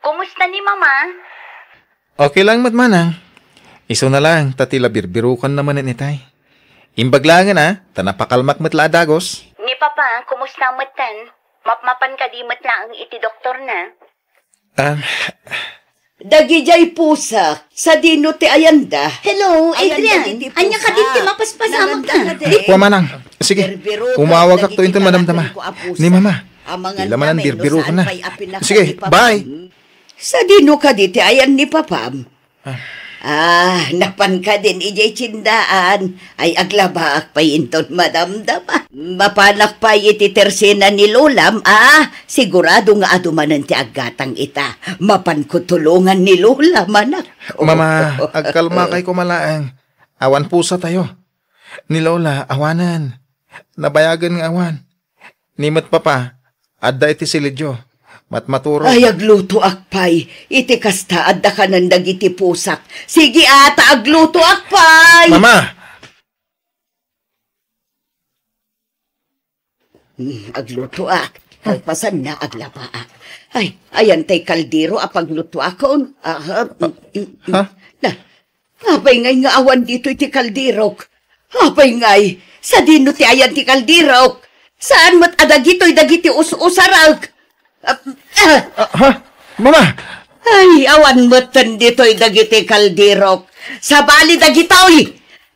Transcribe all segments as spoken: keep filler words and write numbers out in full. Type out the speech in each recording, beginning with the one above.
Kumusta ni Mama? Okay lang met, Manang. Isuna laeng ta ti la birbirokanna manen itay. Imbag laengen a, ta napakalmak met la a dagus. Ni Papa, kumusta metten? Mapmapan kadi met laeng iti doktorna? Ah, Dagidiay pusak, sadino ti ayanda? Hello, Adrian. Ania kadin ti mapaspasamak na? Kua, Manang. Sige, umawagakto inton madamdama. Ni Mama, ti la manen birbirokanna. Sige, bye. Sadino kadi ti ayan ni Papam? Ah. Ah, napan kadin idiay tiendaan. Ay, aglabaak pay inton madamdama. Mapanak pay iti tersena ni Lolam, ah, sigurado nga adu manen ti aggatang ita. Mapanko tulongan ni Lolam, anak. Mama, agkalmakay koma laeng. Awan pusatayo. Ni Lola, awanen. Nabayagen nga awan. Ni met Papa, adda iti silidyo. Matmaturog. Ay, aglutoak pay. Iti kasta, adda kanen dagiti pusak. Sige, ata, aglutoak pay. Mama! Hmm, aglutoak. Kalpasanna, aglabaak. Ay, ayan tay kaldero a paglutoakon. Aha. Ha? Na, Apay ngay nga awan ditoy ti kalderok? Apay ngay, sadino ti ayan ti kalderok? Saan met a dagitoy dagiti us-usarek? Ah, ah. Ah, ha? Mama! Ay, awan metten ditoy dagiti kalderok. Sabali dagitoy.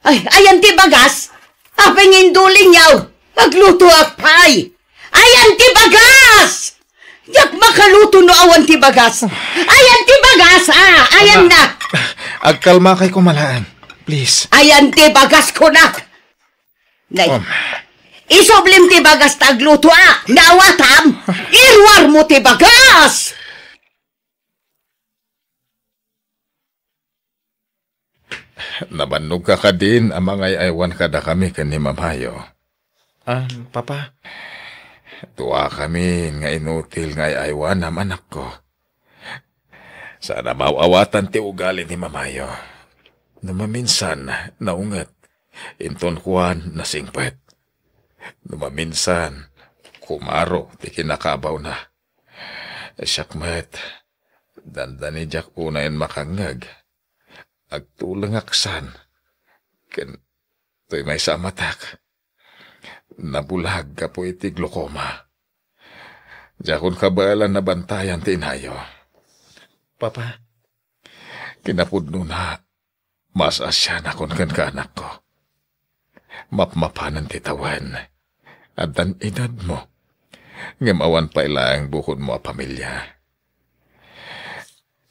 Ay, ayan ti bagas? Apay nga indulinyaw? Aglutoak pay. Ayan ti bagas! Diak makaluto no awan ti bagas. Ayan ti bagas, ah! Ayan na! Agkalmakay koma laeng. Please. Ayan ti bagas, kunak! Nay, Um. isublim ti bagas ta agluto, ah! Naawatam! Iruarmo ti bagas! Nabannogka kadin a mangay-aywan kadakami ken ni Mamayo? Ah, Papa. Duakami nga inutil nga ay-aywanam, anakko. Saan a maaw-awatan ti ugali ni Mamayo. No maminsan, naunget. Inton kuan, nasingpet. No maminsan, kumaro ti kinakabawna. Siak met, dandani diak unayen makangngeg. Agtulengak san. Ken toy maysa a matak, nabulag gapu iti glaucoma. Diakon kabaelan a bantayan ti inayo. Papa. Kinapudnona, maas-asianakon kenka, anakko. Mapmapanen ti tawen. Addan edadmo. Ngem awan pay laeng bukodmo a pamilia.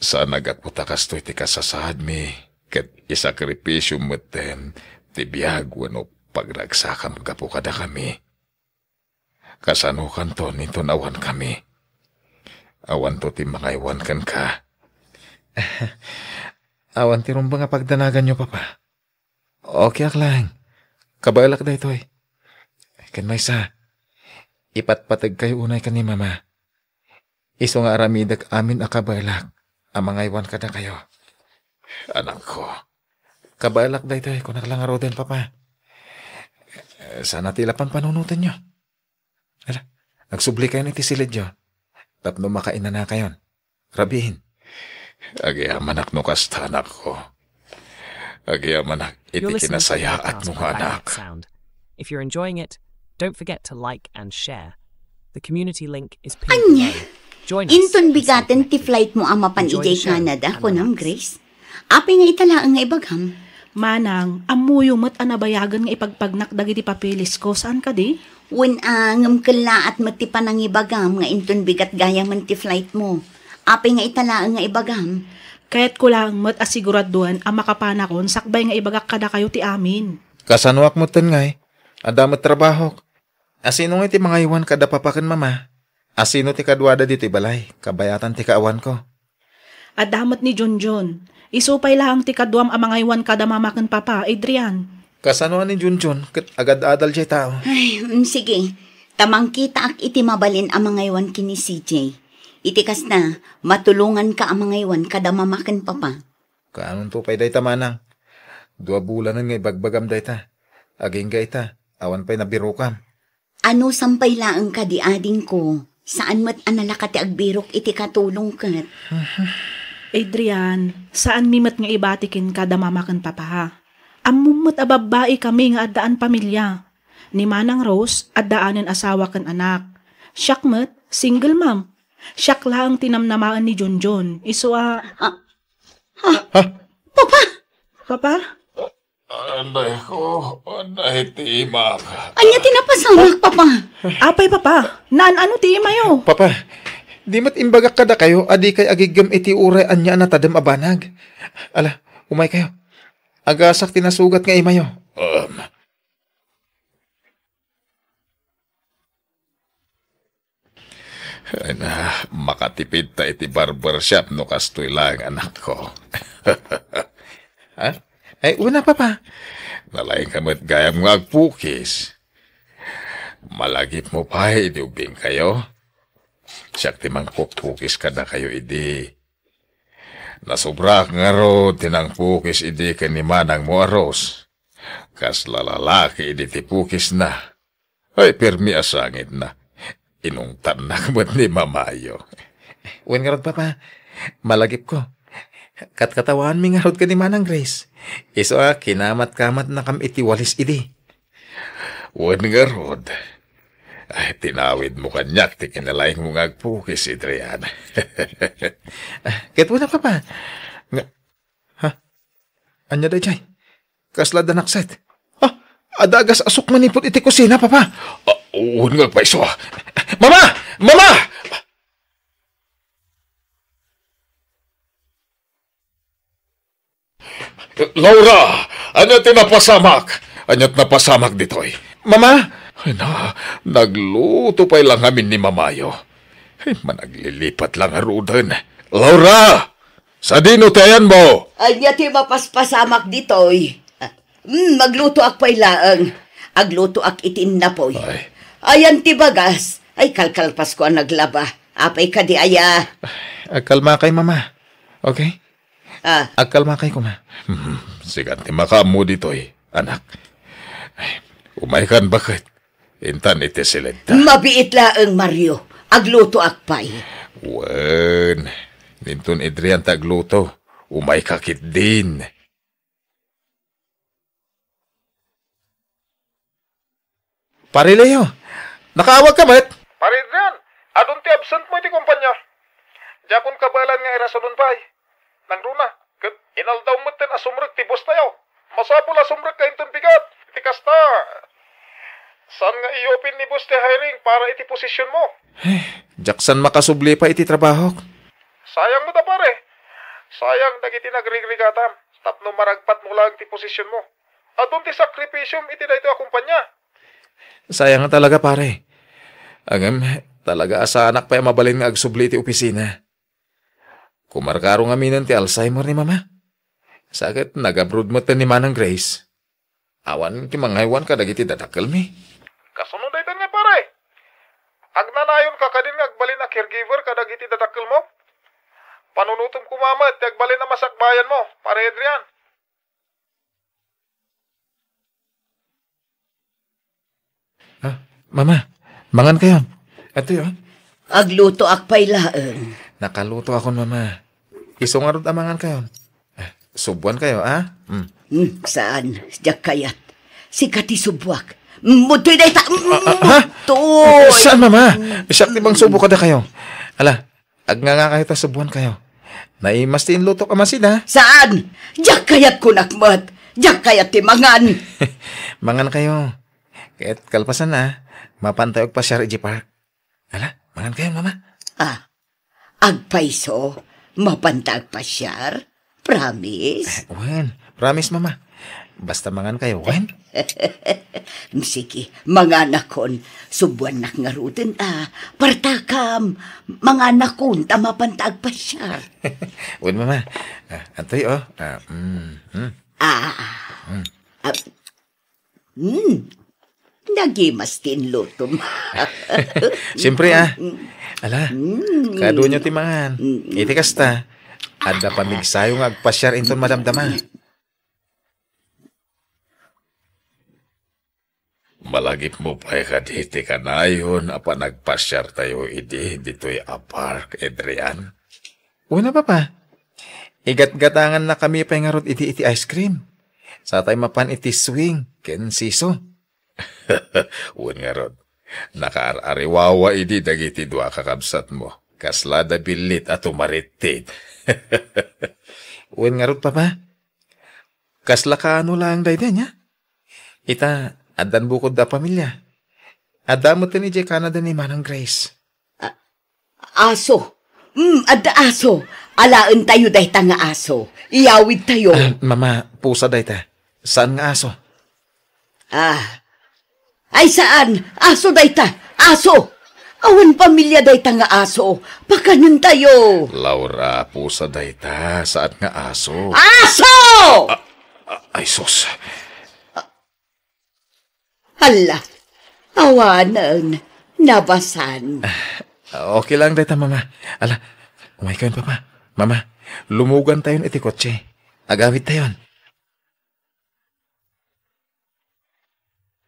Saan a gapu ta kastoy ti kasasaadmi, ket isakripisiom metten ti biag wenno pagragsakam gapu kadakami. Kasanokanto inton awankami? Awanto ti mangaywan kenka. Awan ti rumbeng a pagdanaganyo, Papa. Okay ak laeng. Kabaelak daytoy. Ken maysa, ipatpategkayo unay ken ni Mama. Isu nga aramidek amin a kabaelak a mangaywan kadakayo. Anakko. Kabaelak daytoy, kunak la ngaruden, Papa. Eh, saan a ti la panpanunotenyo? Ala, agsubli kayon iti silidyo tapno makainanakayon. Rabiin. Agyamanak no kasta, anakko. Agyamanak iti kinasayaatmo nga anak. If you're enjoying it, don't forget to like and share. The community link is pinned below. Ania? Join us. Inton bigaten ti flight mo a mapan idiay Canada, kunam, Grace? Apay nga ita laeng nga ibagam? Manang, ammoyo met a nabayagen nga ipagpagnak dagiti papelesko, saan kadi? Wen a, ngem kellaat met ti panangibagam nga inton bigat gayamen ti flight mo. Apay nga ita laeng nga ibagam? Kayatko laeng met a siguraduen a makapanakon sakbay nga ibagak kadakayo ti amin. Kasanoak metten ngay? Adda met trabahok. Asino ngay ti mangaywan kada papa ken mama? Asino ti kaduada ditoy balay? Kabayatan ti kaawanko. Adda met ni Junjun. Isu pay laeng ti kaduam a mangaywan kada mama ken papa, Adrian. Kasano a ni Junjun ket agad-adal diay tao? Ay, mm, sige. Ta mangkitaak iti mabalin a mangaywan ken ni C J. Iti kasta, matulonganka a mangaywan kada mama ken papa. Kaanonto pay dayta, manang? Dua bulanen nga ibagbagam dayta. Agingga ita, awan pay nabirokam. Anusam pay laeng kadi, adingko, Saan met a nalaka ti agbirok iti katulong ket. Adrian, saanmi met nga ibati kenka da mama ken papa. Ammom met a babbaikami nga addaan pamilia. Ni Manang Rose, addaanen asawa ken anak. Siak met, single mom. Siak laeng ti namnamaen ni Junjun. Isu a... Ah, ah, Ha? Papa! Papa? Anay ko, anay ti imak. Ania ti napasamak, Papa? Apay, Papa, naan-ano ti imayo? Papa, di met imbagak kadakayo a dikay agiggem iti uray ania a natadem a banag. Ala, umaykayo. Agasak ti nasugat nga imayo. Um, Ay na, makatipid ta iti barbershop no kastoy laeng, anakko. Ha? Ay, una, Papa. Nalaingka met gayam nga agpukis. Malagipmo pay idi ubbingkayo. Siak ti mangpukpukis kadakayo idi. Nasobraak ngarud ti nangpukis idi ken ni manangmo a Rose. Kasla lalaki idi ti pukisna. Ay, permi a sangitna. Inungtannak met ni mamayo. Wen ngarud, Papa, malagipko. Katkatawaanmi ngarud ken ni Manang Grace. Isu a kinamatkamatnakam iti walis idi. Wen ngarud, ay, tinawidmo kaniak ti kinalaingmo nga agpukis, Adrian. Ket wen a, Papa. Nga, ha? Ania daydiay? Kasla danakset. Ha? Adda agas-asok manipud iti kusina, Papa. Ah, wen nga agpayso. Mama! Mama! Laura! Ania ti napasamak? Ania ti napasamak ditoy? Mama! Ay na, nagluto pay la ngamin ni mamayo. Ay, managlilipat la ngaruden. Laura! Sadino ti ayanmo? Ania ti mapaspasamak ditoy? Ah, mm, maglutoak pay laeng. Aglutoak iti innapoy. Ay. Ayan ti bagas. Ay, kalkalpasko a naglaba. Apay kadi aya? Agkalmakay, Mama. Okay? Ah. Agkalmakay koma. Hmm, sika ti makaammo ditoy, anak. Ay, umaykan baket. Intan iti siled ta. Mabiit laeng, Mario. Aglutoak pay. Wen, ninton Adrian ta agluto. Umayka ketdin. Pare Leo, nakaawagka met? Pare Adrian, adun ti absent mo iti kompania. Diakon kabaelan nga irasonon pay. Nangruna, ket inaldaw metten a sumrek ti boss tayo. Masapul a sumrekka inton bigat. Iti kasta, saan nga iyupin ni boss ti hiring para iti position mo? Eh, diak san makasubli pay iti trabahok. Sayang met a, pare. Sayang dagiti nagrigrigatam tapno maragpatmo laeng ti position mo. Adun ti sakripisiom iti daytoy a kumpanya. Sayang nga talaga, pare. Ngem, talaga a saanak pay a mabalin nga agsubli iti opisina. Kumarkaro ngaminen ti Alzheimer ni Mama. Sa ket nag-abroad metten ni Manang Grace. Awan ti mangaywan kadagiti dadakkelmi. Kasano daytoy nga, pare? Agnanayonka kadin nga agbalin a caregiver kadagiti dadakkelmo? Panunotem koma met ti agbalin a masakbayanmo, Pare Adrian. Ah, Mama, mangankayon. Adtoy, oh. Aglutoak pay laeng. Nakalutoakon, Mama. Isu ngarud a mangankayon. Ah, subuankayo, ah? Mm. Hmm, saan? Diak kayat. Sika ti subuak. Mudtoy dayta. Ah, ah, ha? Mudtoy. Saan, Mama? Siak ti mangsubo kadakayo. Ala, agnangakayo ta subuankayo. Naimas ti inlutok a masida. Saan? Diak kayat, kunak met. Diak kayat ti mangan. Mangankayo. Ket kalpasanna, mapantayo agpasiar idiay park. Ala, mangankayo, Mama. Ah, agpayso, mapanta agpasiar? Promise? Eh, wen, promise, Mama. Basta mangankayo, wen? Sige, manganakon. Subuannak ngaruden, ah. Partakam, manganakon, ta mapanta agpasiar. Wen, Mama. Ah, antoy, oh. Ah, mm, mm. Ah. Mm. Ah, Hmm. Nagimas ti inlutom. Siyempre, ah. Ala, mm, kaduanyo ti mangan. Mm. Iti kasta, adda pamigsayo nga agpasiar inton madamdama. Malagipmo pay kadi ti kanayon a panagpasiartayo idi ditoy a park, Adrian? Wen a, Papa. Igatgatangannakami pay ngarud idi iti ice cream. Satay mapan iti swing ken seesaw. Wen ngarud, nakaar-ariwawa idi dagiti dua a kakabsatmo. Kaslada billit a tumarittit. Wen ngarud, Papa. Kasla kaano laeng daydi, ania? Ita, addan bukodda a pamilia. Adda metten idiay Canada ni Manang Grace. A-, aso. Mm, adda aso. Alaentayo dayta nga aso. Iyawidtayo. Ah, Mama, pusa dayta. Saan nga aso? Ah. Ay, saan? Aso dayta. Aso. Awan pamilia dayta nga aso. Pakanentayo. Laura, pusa dayta. Saan nga aso? Aso! Ah, ah, ay, sus. Hala, awanen, nabasan. Ah, okay lang dayta, Mama. Ala, umaykayon, Papa. Mama, lumugantayon iti kotse. Agawidtayon.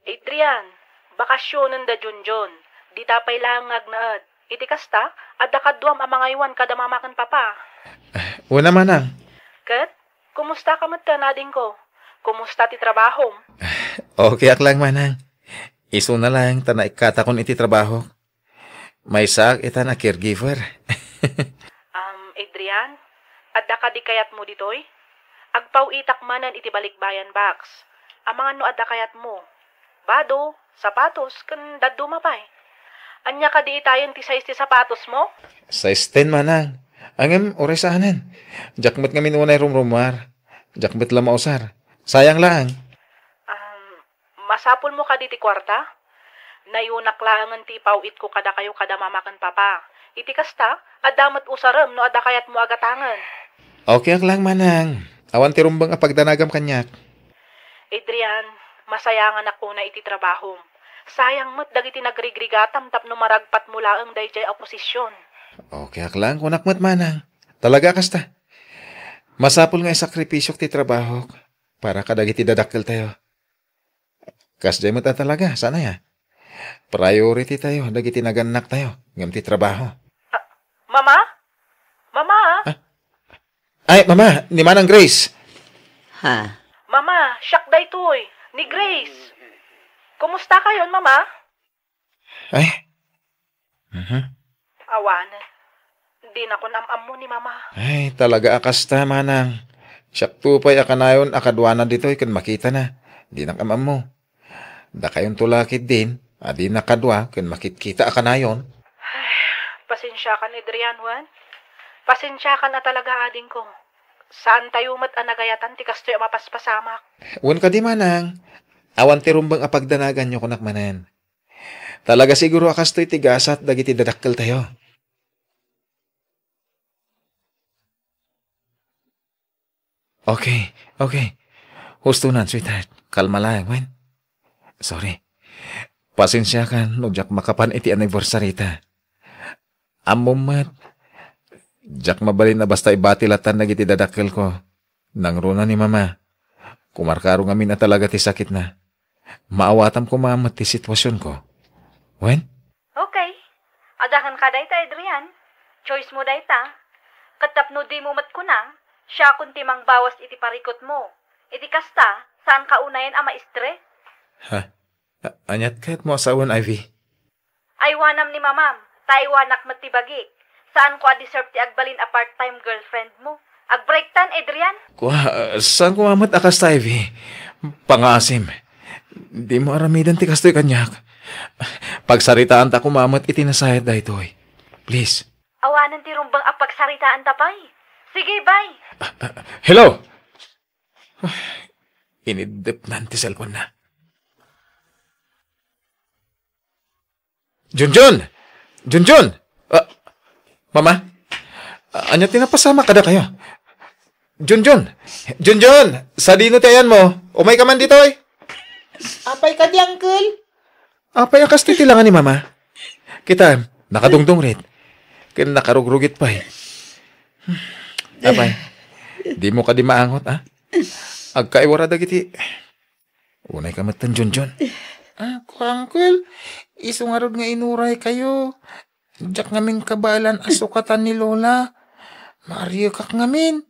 Adrian, bakasionen da Junjun. Dita pay laeng nga agnaed. Iti kasta, adda kaduam a mangaywan kada mama ken papa. Ah, wen a, Manang. Ket, kumusta ka met ken adingko? Kumusta ti trabahom? Ah, okay ak lang, Manang. Isuna laeng ta naikkatakon iti trabahok. Maysaak itan a caregiver. Um, Adrian, adda kadi kayatmo ditoy? Agpaw-itak manen iti balikbayan box. Amangan no adda kayatmo. Bado, sapatos, ken dadduma pay. Ania kadi itayen ti size ti sapatosmo? Size ten, Manang. Ngem uray saanen. Diak met ngamin unay rumrumuar. Diak met la mausar. Sayang laeng. Um, Masapulmo kadi ti kuarta? Nayunak laengen ti ipaw-itko kadakayo kada mama ken papa. Iti kasta, adda met usarem no adda kayatmo a gatangen. Okay ak lang, Manang. Awan ti rumbeng a pagdanagam kaniak. Adrian, masayanganak unay iti trabahom. Sayang met dagiti nagrigrigatam tapno maragpatmo laeng daydiay a posisyon. Okay ak lang, kunak met, Manang. Talaga a kasta. Masapul nga isakripisiok ti trabahok para kadagiti dadakkeltayo. Kasdiay met a talaga, saan aya? Priority tayo dagiti nagannaktayo ngem ti trabaho. Ah, Mama? Mama? Ah? Ay, Mama, ni Manang Grace. Ha? Mama, siak daytoy, ni Grace. Kumusta kayon, Mama? Ay. Mhm. Awan. Dinakon am-ammo ni Mama. Ay, talaga a kasta, Manang. Siakto pay a kanayon a kaduana ditoy ken makitana. Dinak am-ammo. Dakayonto la ketdin a dinak kadua ken makitkita a kanayon. Ay, pasensiakan, Adrian, wen. Pasensiakan a talaga, adingko. Saantayo met a nagayatan ti kastoy a mapaspasamak. Wen kadi, Manang. Awan ti rumbeng a pagdanaganyo, kunak manen. Talaga siguro a kastoy ti gasat dagiti dadakkeltayo. Okay, okay. Hustonan, sweetheart. Kalma laeng, wen. Sorry. Pasensiakan no diak makapan iti anniversary ta. Ammom met, diak mabalin a basta ibati latan dagiti dadakkelko. Nangruna ni Mama. Kumarkaro ngamin a talaga ti sakitna. Maawatam koma met ti situasionko. Wen? Okay. Adakan ka dayta, Adrian. Choice mo dayta. Ket tapno dimo met kunam, siakon ti mangbawas iti parikutmo. Iti kasta, saan ka unayen a ma-stress. Ha? A-, aniat kayatmo a sawen, Ivy? Aywanam ni Mamam, ta aywanak met ti bagik. Saanko a deserve ti agbalin a part-time girlfriend mo. Agbreaktan, Adrian? Kua, ah, saanko met a kasta, Ivy? Pangaasim. Dimo aramiden ti kastoy kaniak. Pagsaritaanta koma met iti nasayat daytoy. Please. Awanen ti rumbeng a pagsaritaanta pay. Sige, bye. Ah, ah, hello? Iniddepnan ti cellphone na. Junjun! Junjun! Ah, Mama? Ah, ania ti napasamak kadakayo? Junjun! Junjun! Sadino ti ayanmo? Umayka man ditoy! Apay kadi, Uncle? Apay a kastoy ti langa ni Mama? Kitam, nakadungdungrit. Ken nakarugrugit pay. Apay, dimo kadi maangot, a? Agkaiwara dagiti. Unayka metten, Junjun. Ah, kua, Uncle, isu ngarud nga inuray kayo. Diak ngamin kabaelan a sukatan ni Lola. Maariekak ngamin.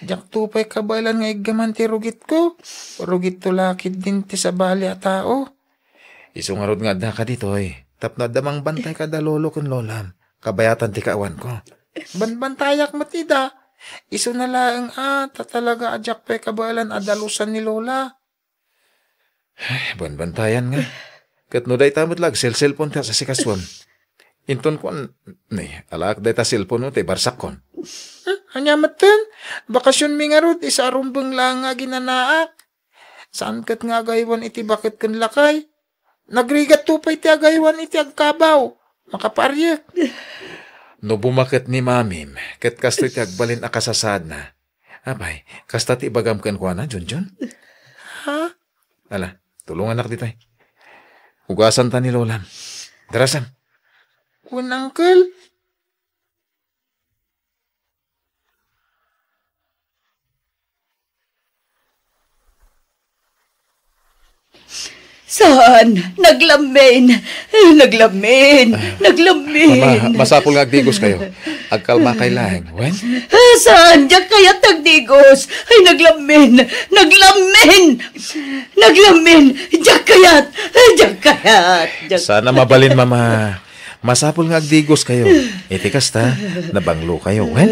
Diakto pay kabaelan nga iggaman ti rugitko. Rugitto la ketdin ti sabali a tao. Isu ngarud nga adda ka ditoy, tapno adda mangbantay kada lolo ken lolam. Kabayatan ti kaawanko. Banbantayak met ida. Isuna laeng a, ta talaga a diak pay kabaelan a dalusan ni Lola. Ay, banbantayan nga. Ket no dayta met la agselselpon ti asikasuem. Inton kuan, ni, alaak dayta selpon no, ti barsakkon. Ah, ania metten? Bakasionmi ngarud, isa a rumbeng laeng nga aginanaak. Saan ket nga agaywan iti baket ken lakay? Nagrigatto pay ti agaywan iti agkabaw. Makapaariek. No bumaket ni mamim, ket kastoy ti agbalin a kasasaadna. Apay, kasta ti ibagam kenkuana, Junjun? Ha? Ala, tulongannak ditoy. Ugasanta ni Lolam. Darasam. Wen, Uncle. Saan? Naglammin! Naglammin! Naglammin! Mama, masapul nga agdigos kayo. Agkalma kay laeng. Wen? Saan? Diak kayat agdigos! Ay, naglammin! Naglammin! Naglammin! Diak kayat! Ay, diak kayat! Diak Sana mabalin, Mama. Masapul nga agdigos kayo. Iti kasta, nabanglo kayo, wen?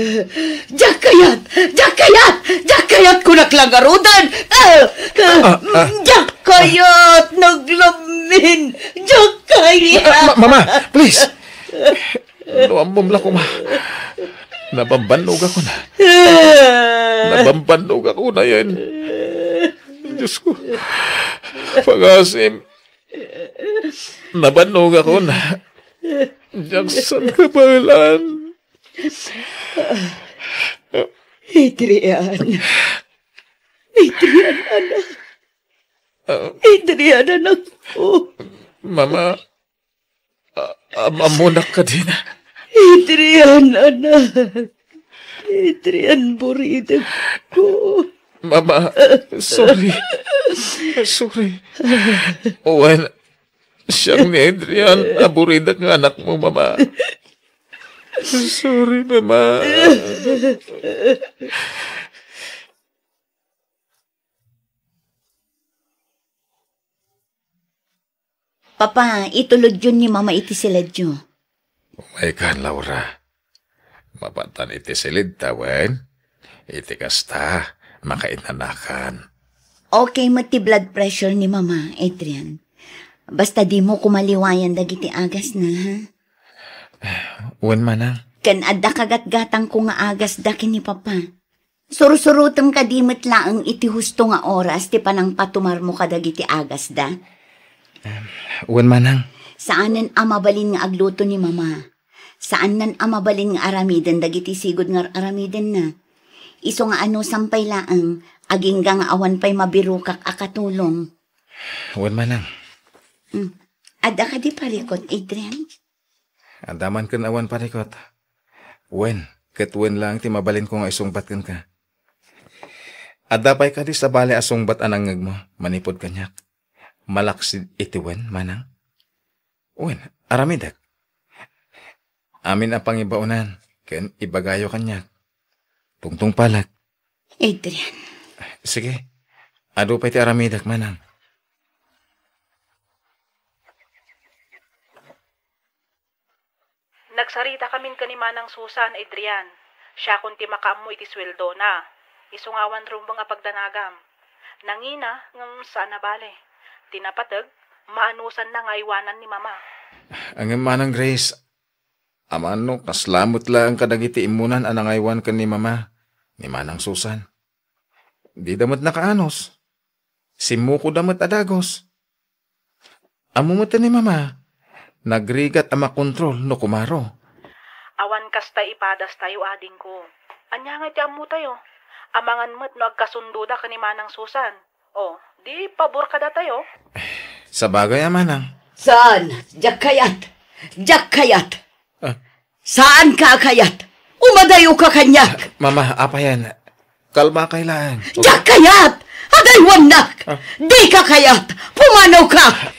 Diak kayat! Diak kayat! Diak kayat! Kunak la ngaruden! Ah! Ah, ah. Diak kayat! Naglammin! Diak kayat! Ah, ma-, Mama, please! No ammom la koma. Nabambannog ako na. Nabambannog ako na yan. Diyos ko. Pagasim. Nabannog ako na. Diak san kabaelan. Adrian. Adrian, anak. Ah. Adrian, anak ko. Mama, a-, am-, ammonak kadina. Adrian, anak. Adrian, buridek ko. Mama, sorry. Sorry. Wen, siak ni Adrian a buridek nga anakmo, Mama. Sorry, Mama. Papa, itulodyon ni Mama iti siledyo. Umaykan, Laura. Mapatan iti siled ta, wen? Iti kasta, makainanakan. Okay met ti blood pressure ni Mama, Adrian. Basta dimo koma liwayan dagiti agasna, ha? Wen, manang. Ken adda kagatgatangko nga agasda ken ni Papa. Sursurotem kadi met laeng iti husto nga oras ti panangpatumarmo kadagiti agasda? Em, wen, manang. Saanen a mabalin nga agluto ni Mama. Saanen a mabalin nga aramiden dagiti sigud nga ar-aramidenna. Isu nga anusam pay laeng, agingga nga awan pay mabirokak a katulong. Wen, manang. Mm. Adda kadi parikut, Adrian? Adda man ken awan parikut. Wen, ket wen laeng ti mabalinko nga isungbat kenka. Adda pay kadi sabali a sungbat a nangngegmo manipud kaniak? Malaksid iti wen, manang? Wen, aramidek. Amin a pangibaonan ken ibagayo kaniak. Tungtungpalek. Adrian. Sige. Adu pay ti aramidek, manang. Nagsarita kamin ken ni Manang Susan, Adrian. Siakon ti makaammo iti sueldona. Isu nga awan rumbeng a pagdanagam. Nangina, ngem saan a bale. Ti napateg, maanusanna nga aywanan ni Mama. Ngem, Manang Grace, amanok, kasla met laeng kadagiti immunan a nangaywan ken ni Mama, ni Manang Susan. Dida met nakaanus. Simmukoda met a dagus. Ammo met ni Mama, nagrigat a makontrol no kumaro. Awan kasta ipadastayo, adingko. Ania ngay ti ammotayo? Amangan met no agkasundoda ken ni Manang Susan. O, di pabor kadatayo? Sabagay a, manang. Saan? Diak kayat! Diak kayat! Ah. Saanka a kayat? Umadayoka kaniak! Mama, apayan. Kalmakay laeng. Diak kayat! Adaywannak! Ah. Dika kayat! Pumanawka!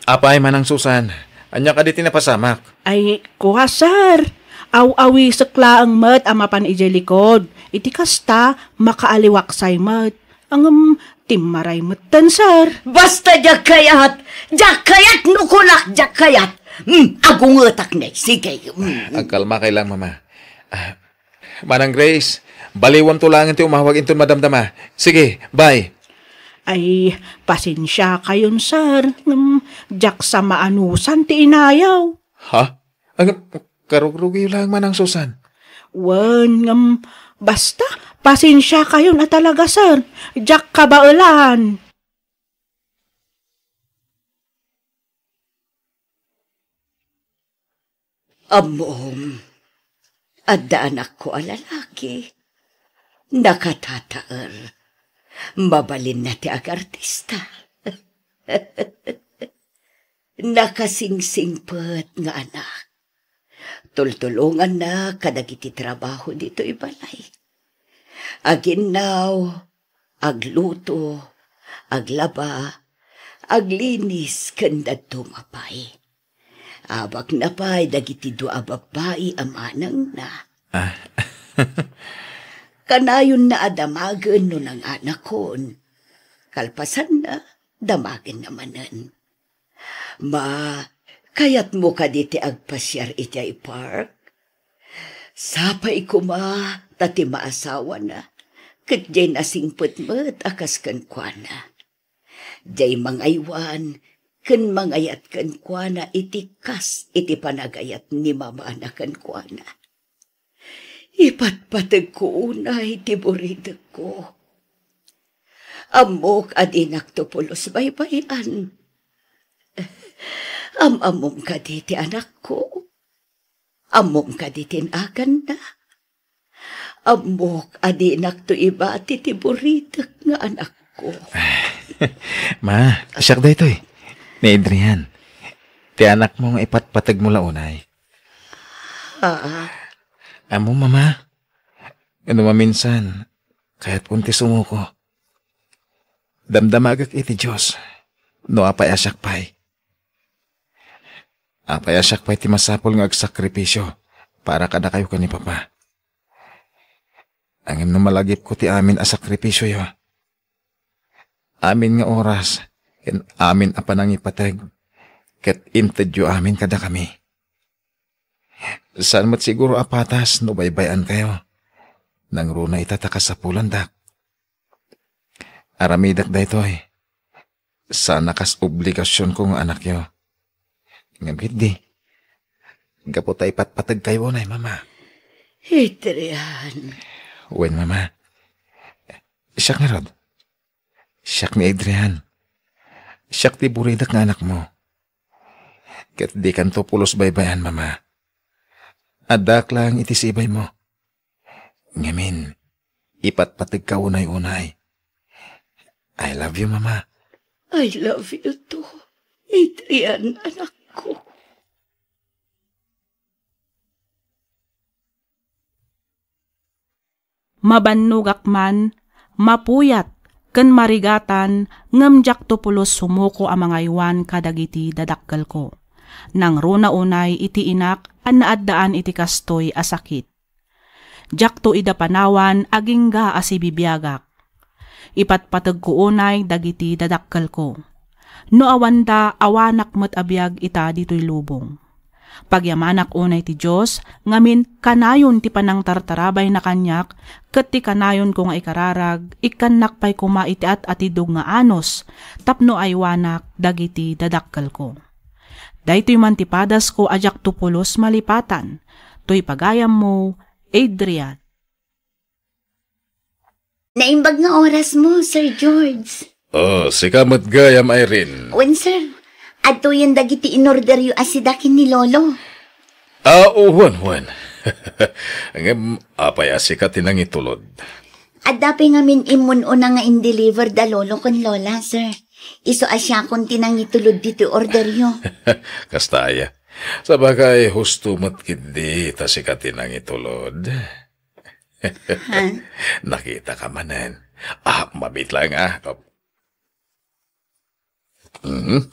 Apay, Manang Susan, ania kadi ti napasamak? Ay, kua, sir. Aw-awisek laeng met a mapan idiay likod. Iti kasta, makaaliwaksay met. Ngem, timmaray metten, sir. Basta diak kayat! Diak kayat no kunak, diak kayat! Hmm, agungetak ne. Sige. Hmm. Agkalmakay lang, Mama. Ah, Manang Grace, baliwanto laengen ti umawag inton madamdama. Sige, bye. Ay, pasensiakayon, sir. Ngem, diak sa maanusan ti inayaw. Ha? Ang karugrugiyo lang, Manang Susan. Wen, ngem, basta, pasensiakayon a talaga, sir. Diak kabaelan. Ammom, adda anakko a lalaki. Nakatataer. Mabalinna ti agartista. Nakasingsingpet nga anak. Tultulonganna kadagiti trabaho ditoy balay. Aginnaw, agluto, aglaba, aglinis ken dadduma pay. Abakna pay dagiti dua a babbai a manangna. Ah. Kanayonna a damagen no nanganakon. Kalpasanna, damagenna manen. Ma, kayatmo kadi ti agpasiar itiay park? Sapay koma ta ti maasawana ket diay nasingpet met a kas kenkuana. Diay mangaywan ken mangayat kenkuana iti kas iti panagayat ni mamana kenkuana. Ipatpategko unay ti buridekko. Ammok a dinakto pulos baybay-an. Am-ammom kadi ti anakko? Ammom kadi ti naganna? Ammok a dinakto ibati ti buridek nga anakko. Ma, siak daytoy. Ni Adrian. Ti anakmo nga ipatpategmo la unay. Ah. Ammom, Mama. No maminsan, kayatkon ti sumuko. Damdamagek iti Dios no apay a siak pay. Apay a siak pay ti masapul nga agsakripisio para kadakayo ken ni Papa. Ngem no malagipko ti amin a sakripisioyo, amin nga oras, ken amin a panangipateg, ket intedyo amin kadakami. Saan met siguro a patas no baybay-ankayo. Nangruna ita ta kasapulandak. Aramidek daytoy. Saan a kas obligasionko nga anakyo. Ngem ketdi, gapu ta ipatpategkayo unay, Mama. Adrian. Wen, Mama. Siak ngarud. Siak ni Adrian. Siak ti buridek nga anakmo. Ket dikanto pulos baybay-an, Mama. Addaak laeng iti sibaymo. Ngamin, ipatpategka unay-unay. I love you, Mama. I love you too, Adrian, anakko. Mabannogak man, mapuyat, ken marigatan, ngem diakto pulos sumuko a mangaywan kadagiti dadakkelko. Nangruna unay iti inak a naaddaan iti kastoy a sakit. Diakto ida panawan agingga a sibibiagak. Ipatpategko unay dagiti dadakkelko. No awanda, awanak met a biag ita ditoy lubong. Pagyamanak unay ti Dios, ngamin kanayon ti panangtartarabayna kaniak, ket ti kanayonko nga ikararag, ikkannak pay koma iti at-atidog nga anus, tapno aywanak dagiti dadakkelko. Daytoy man ti padasko a diakto pulos malipatan, toy pagayammo, Adrian. Naimbag nga orasmo, Sir George. Oh, sika met gayam, Irene. Wen, sir. Adtoyen dagiti inorderyo a sida ken ni Lolo. Ah, oh, wen, wen. Ngem, apay a sika ti nangitulod? Adda pay ngamin immun-una nga in-deliver da Lolo ken Lola, sir. Isu a siakon ti nangitulod ditoy orderyo. Kasta aya. Sabagay, husto met ketdi ta sika ti nangitulod. Ha? Nakitaka manen. Ah, mabiit laeng, ah. Mhm.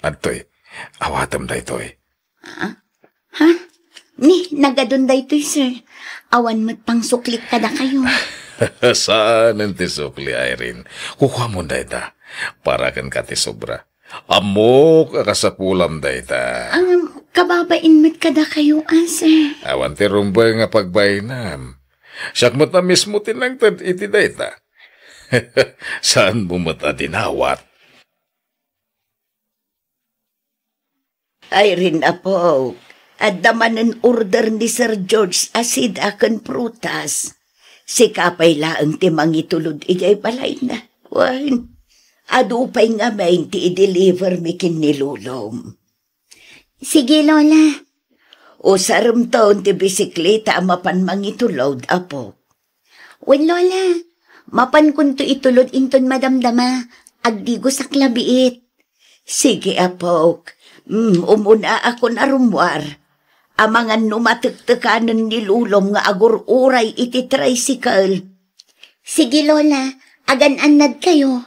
Adtoy. Awatem daytoy. Ha? Ha? Ni, nagadun daytoy, sir. Awan met pangsuklik kadakayo. Saanen ti sukli, Irene. Kukuamon dayta. Para kenka ti sobra. Ammok a kasapulam dayta. Ang kababain met kadakayo, a, sir. Awan ti rumbeng a pagbainam. Siak met a mismo ti nangted iti dayta. Saanmo met a dinawat? Irene, apok, adda manen order ni Sir George a sida ken prutas. Sika pay laeng ti mangitulod idiay balayna. Wen, adu pay ngamin ti i-deliver mi ken ni Lolom. Sige, Lola. Usaremton ti bisikleta a mapan mangitulod, apok. Wen, Lola, mapankonto itulod inton madamdama, agdigosak la biit. Sige, apok. Mm, umunaakon a rummuar. Amangan no matektekanen ni Lolom nga agur-uray iti tricycle. Sige, Lola, agan-annadkayo.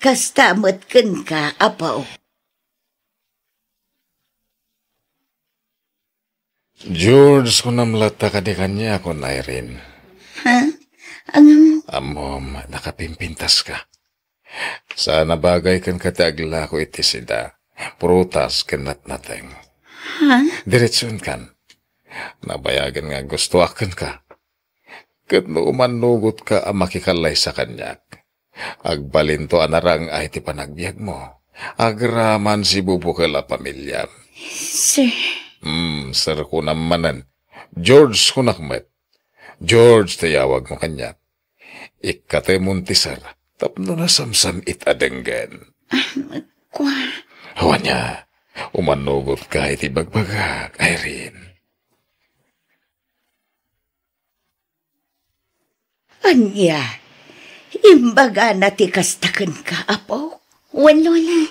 Kasta met kenka, apok. George, kunam latta kadi kaniakon, Irene. Ha? Angam? Ammom, nakapimpintaska. Saan a bagay kenka ti aglako iti sida, prutas ken natnateng. Ha? Diretsuenkan. Nabayagen nga gustoak kenka. Ket no umannugotka a makikallaysa kaniak, agbalinto a narang-ay ti panagbiagmo. Agraman sibubukel a pamiliam. Sir. Hmm, sir kunam manen. George kunak met. George ti awagmo kaniak. Ikkatemon ti sir tapno nasamsam-it a denggen. Ah, kua. Wen, umannugotka iti bagbagak, Irene. Ania? Imbagana ti kasta kenka, apo? Wen, Lola.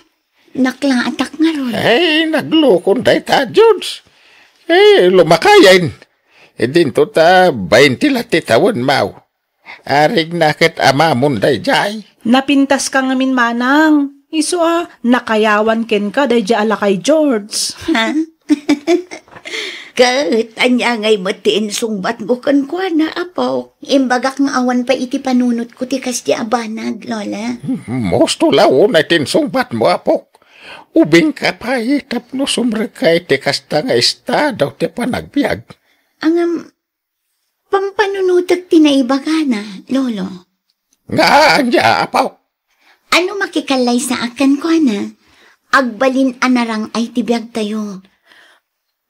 Naklaatak ngarud. Ay, naglukon dayta, George. Eh, lumakayen. Idinto ta bainti la ti tawen, maw. Arigna ket amamon daydiay. Napintaska ngamin, manang. Isu a, nakayawan kenka daydiay a lakay, George. Ha? Ket ania ngay met ti insungbatmo kenkuana, apo? Imbagak nga awan pay iti panunotko ti kasdi a banag, Lola. Mosto la unay ti insungbatmo, apok. Ubingka pay tapno sumrekka iti kasta nga estado ti panagbiag. Ngem, pampanunotek ti naibagana, Lolo. Nga ania, apo? Ano makikallaysaak kenkuana? Agbalin a narang-ay ti biagtayo.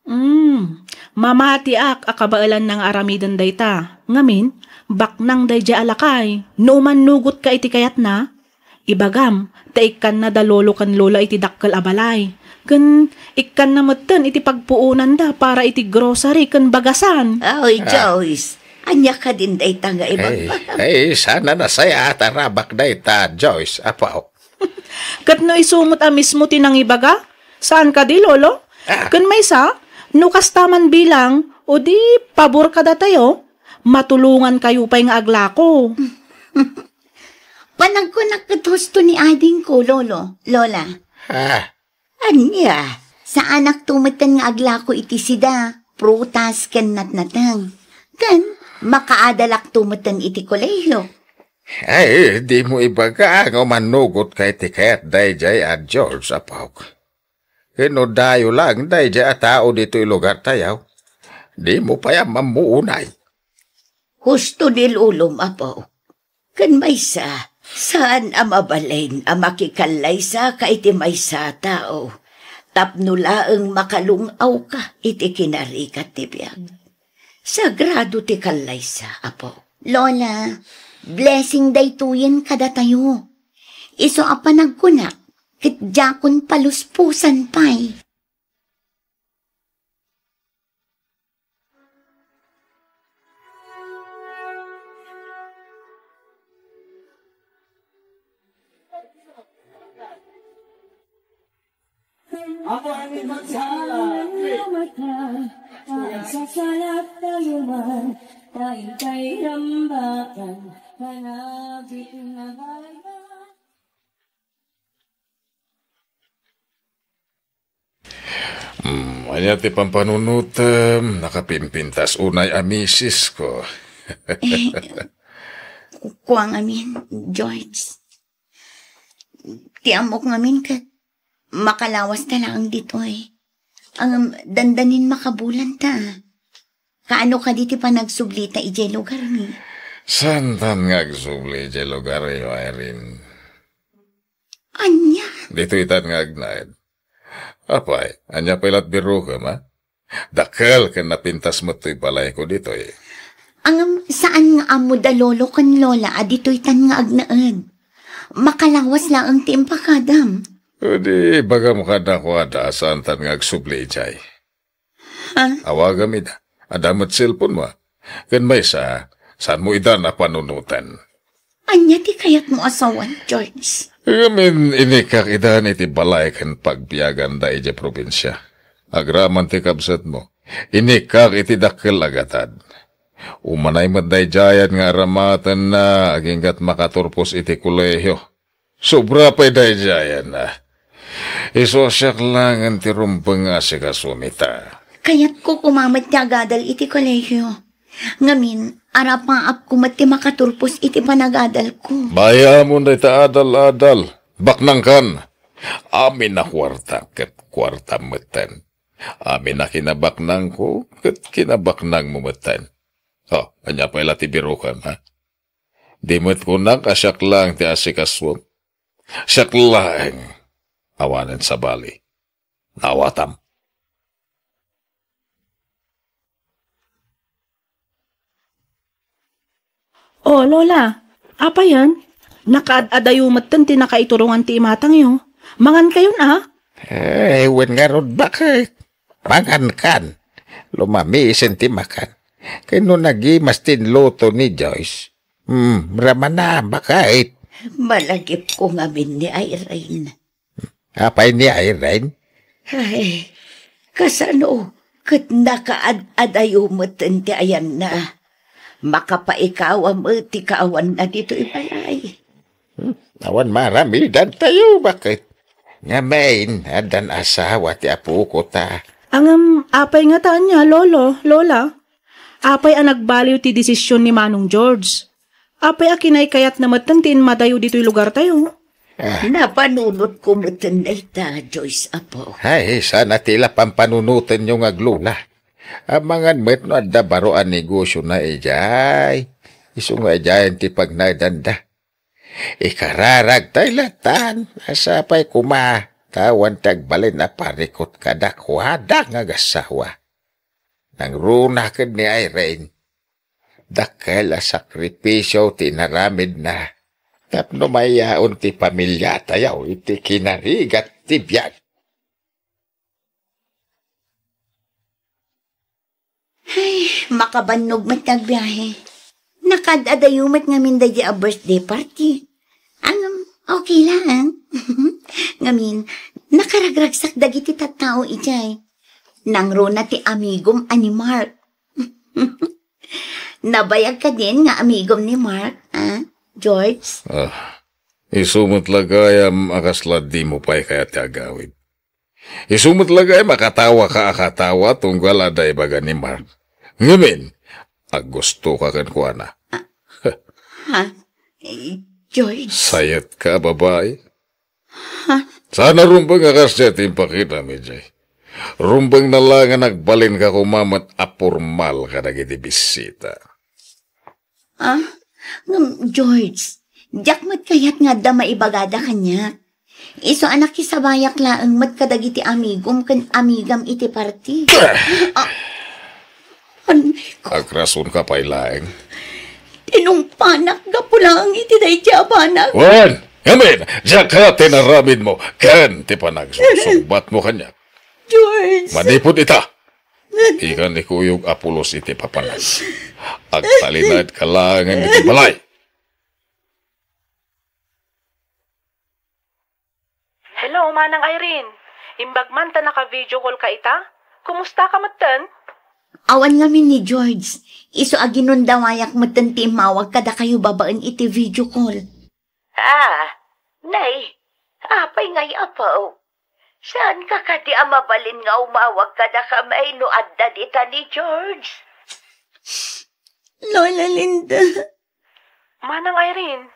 Mm, mamatiak a kabaelanna nga aramiden dayta. Ngamin, baknang daydiay a lakay. No umannugotka iti kayatna, ibagam ta ikkanna da Lolo ken Lola iti dakkel a balay. Ken ikkanna metten iti pagpuonanda para iti grocery ken bagasan. Oy, ah. Joyce, ania kadin dayta nga ibagam? Ay, ay, saan a nasayaat a rabak dayta, Joyce, apo. Ket no isu met a mismo ti nangibaga, saan kadi, Lolo? Ah. Ken maysa, no kasta man bilang, o di pabor kadatayo, matulongankayo pay nga aglako. Panagkunak ket husto ni adingko, Lolo, Lola. Ah. Ania, saanakto metten nga aglako iti sida, prutas ken natnateng. Ken, makaadalakto metten iti kolehio. Ay, dimo ibaga nga umannugotka iti kayat daydiay a George, apok. Ken no dayo lang daydiay a tao ditoy lugartayo, dimo pay ammo unay. Husto ni Lolom, apo. Ken maysa, saan a mabalin a makikallaysaka iti maysa a tao, tapno laeng makalung-awka iti kinarigat ti biag. Sagrado ti kallaysa, apo. Lola, blessing daytoyen kadatayo. Isu a panagkunak, ket diakon paluspusan pay. Ako ang ipagsala. Ang sasalak tayo man, tayo kay rambakan, panagit na bayan. Ania ti pampanunotem, nakapimpintas unay a misisko? Eh, ku-, kua ngamin, George. Ti ammok ngamin ket makalawas ta laeng ditoy. Ngem dandanin makabulan ta. Kaano kadi ti panagsublita idiay lugarmi? Saantan nga agsubli idiay lugaryo, Irene. Ania? Ditoytan nga agnaed. Apay, ania pay lat birokem, a? Dakkel ken napintas met toy balayko ditoy. Ngem saan nga ammo da lolo ken lola a ditoytan nga agnaed. Makalawas laeng ti impakadam. Di ibagam kadakuada a saantan nga agsubli idiay. Ha? Awagam ida. Adda met cellphone-mo, a? Ken maysa, saanmo ida a panunoten? Ania ti kayatmo a sawen, George? Ngamin, inikak idan iti balay ken pagbiaganda idiay probinsia. Agraman ti kabsatmo, inikak iti dakkel a gatad. Umanay met daydiayen nga aramatenna aginggat makaturpos iti kolehio. Sobra pay daydiayen, a. Isu a siak laengen ti rumbeng nga asikasuem ita. Kayatko koma met ti agadal iti kolehio. Ngamin, arapaapko met ti makaturpos iti panagadalko. Bayaam dayta adal-adal. Baknangkan. Amin a kuarta ket kuartam metten. Amin a kinabaknangko ket kinabaknangmo metten. O, ania pay la ti birokem, a? Di met kunak a siak laeng ti asikasuem. Siak laeng. Awanen sabali. Naawatam. O, Lola, apayen? Nakaad-adayo metten ti nakaiturongan ti imatangyo. Mangankayon, a? Ay, wen ngarud, baket? Mangankan. Lumamisen ti makan. Ken no nagimas ti inluto ni Joyce, hmm, ramana, baket? Malagipko ngamin ni Irene. Apay ni Irene? Ay, kasano ket nakaad-adayo metten ti ayanna. Makapaikawa met ti kaawanna ditoy balay. Hmm, awan maaramidantayo, baket? Ngamin, addan asawa ti apoko ta. Ngem, apay ngata ania, Lolo, Lola? Apay a nagbaliw ti desisyon ni Manong George? Apay a kinaykayatna metten ti immadayo ditoy lugartayo? Ah. Napanunotko metten dayta, Joyce, apo. Ay, saan a ti la pampanunotenyo nga aglola. Amangan met no adda baro a negosiona idiay. Isu nga idiayen ti pagnaedanda. Ikararagtay latan, a sapay koma ta awan ti agbalin a parikut kadakuada nga agasawa. Nangruna ken ni Irene, dakkel a sakripisio ti inaramidna tapno mayaon ti pamiliatayo iti kinarigat ti biag. Ay, makabannog met ti agbiahe. Nakaad-adayo met ngamin daydi a birthday party. Ngem, okay lang. Ngamin, nakaragragsak dagiti tattao idiay. Nangruna ti amigom a ni Mark. Nabayag kadin nga amigom ni Mark, a, George? Ah, isu met la gayam a kasla dimo pay kayat ti agawid. Isu met la gayam a katawaka a katawa tunggal adda ibaga ni Mark. Ngamin, aggustoka kenkuana. Ha? Eh, George? Sayetka a babai. Ha? Saan a rumbeng a kasdiay ti impakitam idiay. Rumbengna la nga nagbalinka koma met a pormal kadagiti bisita. Ah, ngem, George, diak met kayat nga adda maibagada kaniak. Isu a nakisabayak laeng met kadagiti amigom ken amigam iti party. Ah, anay ko. Agrasonka pay laeng. Tinungpanak gapu laeng iti daydi a banag. Wen, ngamin, diak kayat ti inaramidmo ken ti panagsursungbatmo kaniak. George! Manipud ita, ikan ikuyog a pulos iti papanag. Agtalinaedka laengen iti balay. Hello, Manang Irene. Imbag man ta naka-video call ka ita? Kumusta ka metten? Awan ngamin ni George. Isu a ginundawayak metten ti immawag kadakayo babaen iti video call. Ah, nay, apay ngay, apo? Saanka kadi a mabalin nga umawag kadakami no adda dita ni George? Lola Linda. Manang Irene,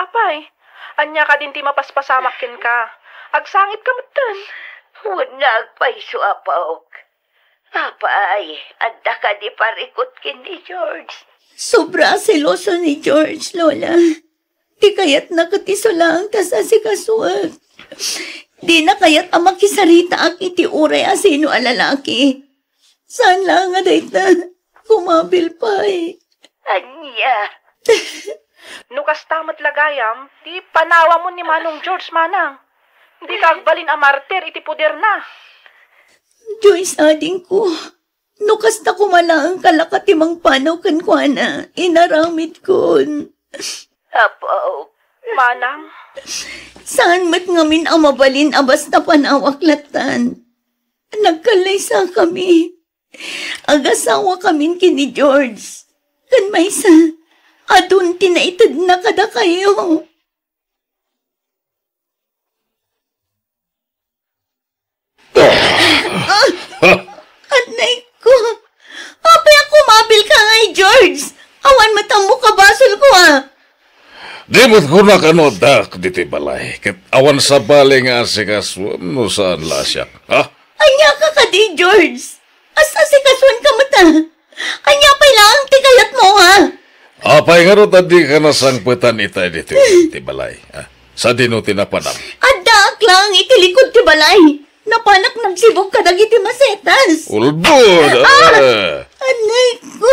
apay, ania kadin ti mapaspasamak kenka? Agsangit ka metten. Wen nga agpayso, Apok. Apay, adda kadi parikut ken ni George? Sobra a seloso ni George, Lola. Ti kayatna ket isu laeng ti asikasuek. Dina kayat a makisaritaak iti uray a sino a lalaki. Saan laeng a dayta, kumabil pay. Ania? No kasta met la gayam, ti panawamon ni Manong George, manang. Dika agbalin a martir iti poderna. Joyce, adingko, no kasta koma laeng kalaka ti mangpanaw kenkuana, inaramidkon. Apo. Manang. Saan met ngamin a mabalin a basta panawak lattan. Nagkallaysakami. Agasawakamin ken ni George. Ken maysa, adun ti naitedna kadakayo. Ah! Anay ko! Apay a kumabil ka ngay, George? Awan met ammok a basol ko, a. Di met kunak no addaak ditoy balay, ket awan sabali nga asikasuem no saan la a siak, ha? Ania ka kadi, George? As-asikasuan ka met, a. Ania pay laeng ti kayatmo, ha? Apay ngarud a dika nasangpetan itay ditoy ti balay, ha? Sadino ti napanam? Addaak laeng iti likud ti balay. Napanak nagsibog kadagiti masetas. Ulbod! Ah! Ah! Anay ko!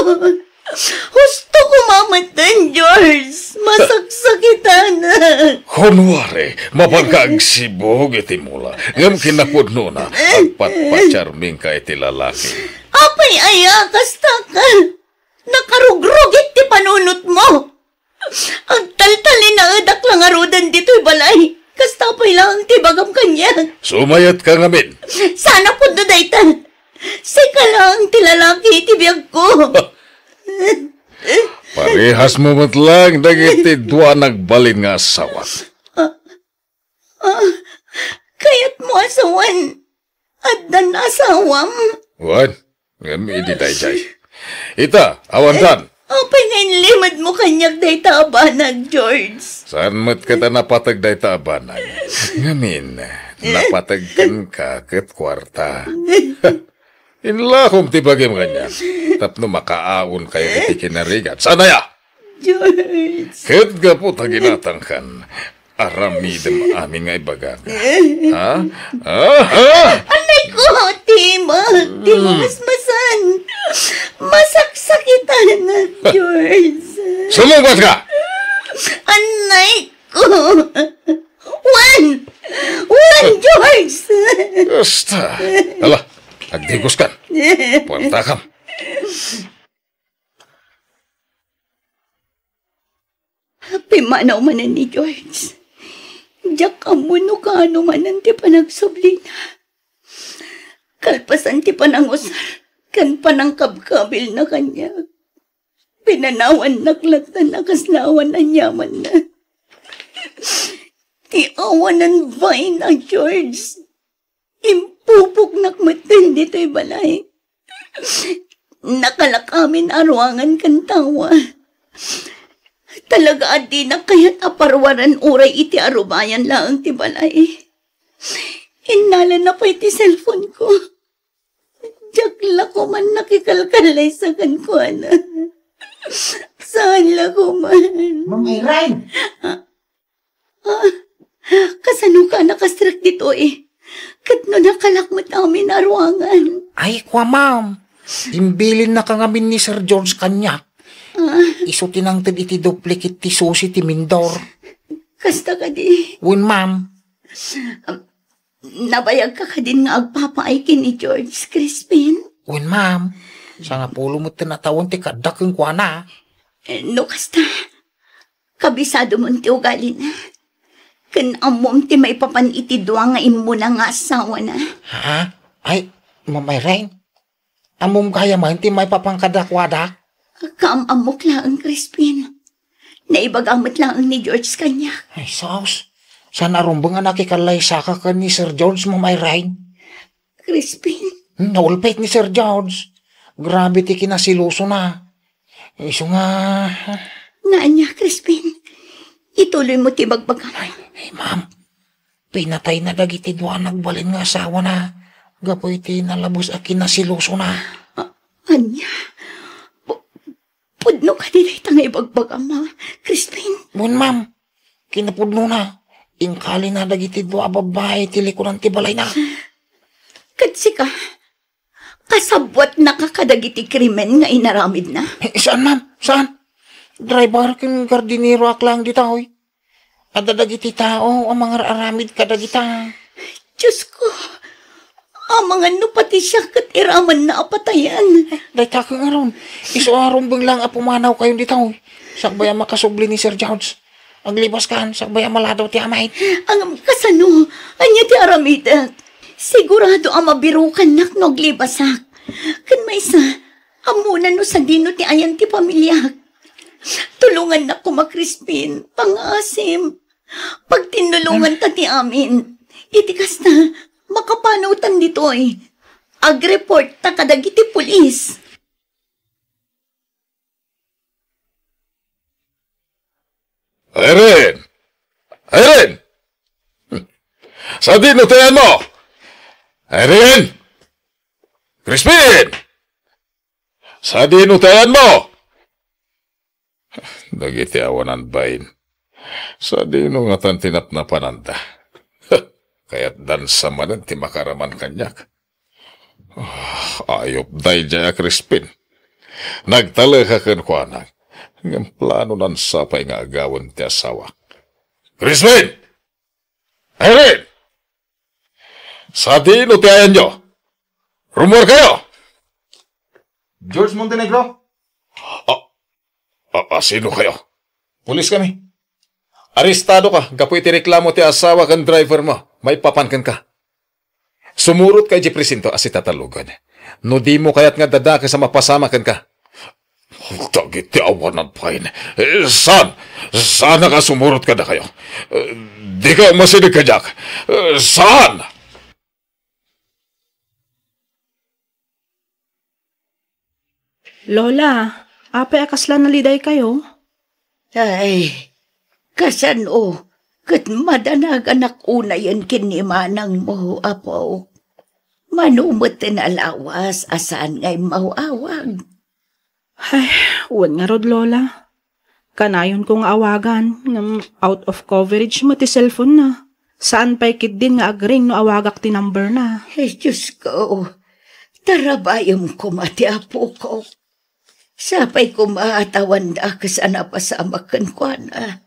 Husto ko mamatan, George! Masaksakitanak! Kunwari, mapanka agsibog iti mula, ngem kinapudnona, agpatpatiarmingka iti lalaki. Apay aya, kasta ka? Nakarugrugit ti panunotmo! Agtaltalinaedak la ngaruden ditoy balay. Kasta pay laeng ti ibagam kaniak. Sumayatka ngamin. Saan a pudno dayta. Sika laeng ti lalaki iti biagko. Parehasmo met laeng dagiti dua a nagbalin nga asawak. Ah, kayatmo a sawen, addan asawam? Wen, ngem idi daydiay. Ita, awankan. Apay nga inlimedmo kaniak dayta a banag, George? Saan met ket a napateg dayta a banag? Ngamin, napateg kenka ket kuarta. Inlakom ti bagim kaniak tapno makaawnkayo iti kinarigat. Saan aya? George. Ket gapu ta ginatangkan, aramidem amin nga ibagak. Ha? Ha? Ha? Anay ko, Tim, ah, Tim, masmasan. Masaksakitan, George. Sumungbat ka! Anay ko. Wen! Wen, George! Basta. Ala, agdigos kan. Puertakam. Pimmanaw manen ni George. Diak ammo no kaano manen ti panagsublina. Kalpasan ti panangusar ken panangkabkabilna kaniak, pinanawannak lattan a kasla awan aniamanna. Ti awanan bain a George, impupoknak metten ditoy balay. Nakalak amin a ruangan ken tawa. Talaga a dinak kayat a paruaran uray iti arubayan laeng ti balay. Innalana pay ti cellphone ko. Diak la koman nakikalkallaysa kenkuana. Saan la koman. Ma'am Irene! Ah, ah, kasano ka nakastrek ditoy? Ket no nakalak met amin a ruangan? Ay, kua, ma'am. Imbilinnaka ngamin ni Sir George kaniak. Ah. Isu ti nangted iti duplicate ti susi ti mindor. Kasta kadi? Wen, ma'am. Nabayagka kadin nga agpapaay ken ni George, Crispin? Wen, ma'am. Sangapulo metten a tawen ti kaaddak kenkuana. Eh, no kasta, kabisadom ti ugalina. Ken ammom ti maipapan iti dua nga immuna nga asawana. Ha? Ay, Ma'am Irene, ammom gayam ti maipapan kadakuada? Kaam-ammok laeng, Crispin. Naibaga met laeng ni George kaniak. Ay, sus. Saan a rumbeng a nakikallaysaka ken ni Sir George, Ma'am Irene? Crispin. Naulpit ni Sir George. Grabe ti kinasilosona. Isu nga. Nga ania, Crispin? Ituloy mo ti bagbagam. Ay, ma'am. Pinatayna dagiti dua a nagbalin nga asawana gapu iti nalabes a kinasilosona. A-, ania? Pu-, pudno kadi dayta nga ibagbagam, a, Crispin? Wen, ma'am. Kinapudnona, inkalina dagiti dua a babbai ti likudan ti balayna. Ket sika, kasabwatnaka kadagiti krimen nga inaramidna? Eh, saan, ma'am? Saan? Driver ken gardineroak laeng ditoy. Adda dagiti tao a mangar-aramid kadagita. Diosko, amangan no pati siak ket iramanna a patayen. Dayta ket ngarud, isu a rumbeng laeng a pumanawkayon ditoy. Sakbay a makasubli ni Sir George. Aglibaskan, sakbay a maladaw ti amin. Ngem kasano? Ania ti aramidek? Sigurado a mabirukannak no aglibasak. Ken maysa, ammona no sadino ti ayan ti pamiliak. Tulongannak koma, Crispin. Pangngaasim. Pagtinnulonganta ti amin. Iti kasta, makapanawtan ditoy. Agreportta kadagiti pulis. Irene! Irene! Sadino ti ayanmo? Irene! Crispin! Sadino ti ayanmo? Dagiti awanan bain. Sadino ngatan ti napnapananda? Kayatdan sa manen ti makaaraman kaniak. Ah, ayup daydiay a Crispin. Nagtalek a kenkuana, ngem planonan sapay nga agawen ti asawak. Crispin! Irene! Sadino ti ayanyo? Rummuarkayo! George Montenegro? A, a, a, sino kayo? Pulis kami. Arestado ka gapu iti reklamo ti asawa ken driver mo maipapan kenka. Sumurot ka iti presinto a sitatalogen. No dimo kayat nga addadakes a mapasamak kenka. Dagiti awanan pay. Eh, saan? Saan a sumurot kadakayo? Eh, dika masideg kadiak. Eh, saan? Lola, apay a kasla nalidaykayo? Ay, kasano ket madanaganak unayen ken ni manangmo, apo? Mano met ti nalawas a saan nga immaw-awag? Ay, wen ngarud, Lola. Kanayonko nga awagan, ngem out of coverage met ti cellphone-na. Saan pay ketdin nga agring no awagak ti number-na. Ay, Diosko, tarabayem koma ti apokok. Sapay koma ta awan dakes a napasamak kenkuana.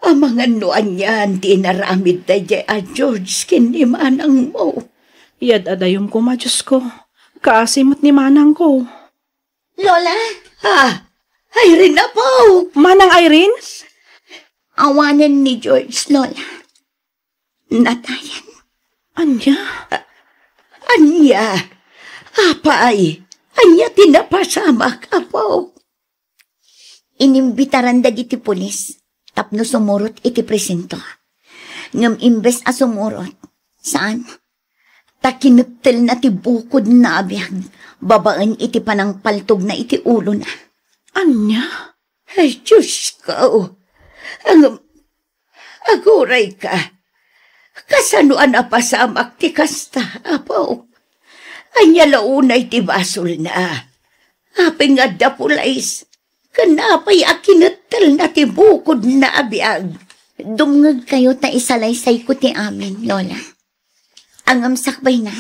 Amangan no anian ti inaramid daydiay a George ken ni manangmo. Iyad-adayom koma, Diosko. Kaasi met ni manangko. Lola? Ah, Irene, apo! Manang Irene? Awanen ni George, Lola. Natayen. Ania? Ania? Apay, ania ti napasamak, apo? Inimbitaran dagiti pulis tapno sumurot iti presinto. Ngem imbes a sumurot, saan? Ta kinettelna ti bukodna a biag babaen iti panangpaltogna iti ulona. Ania? Ay, Diosko! Ang-, aguray ka! Kasano a napasamak ti kasta, apo? Ania la unay ti basolna? Apay nga adda pulis? Ken apay a kinettelna ti bukodna a biag? Dumngegkayo ta isalaysayko ti amin, Lola. Ngem sakbayna,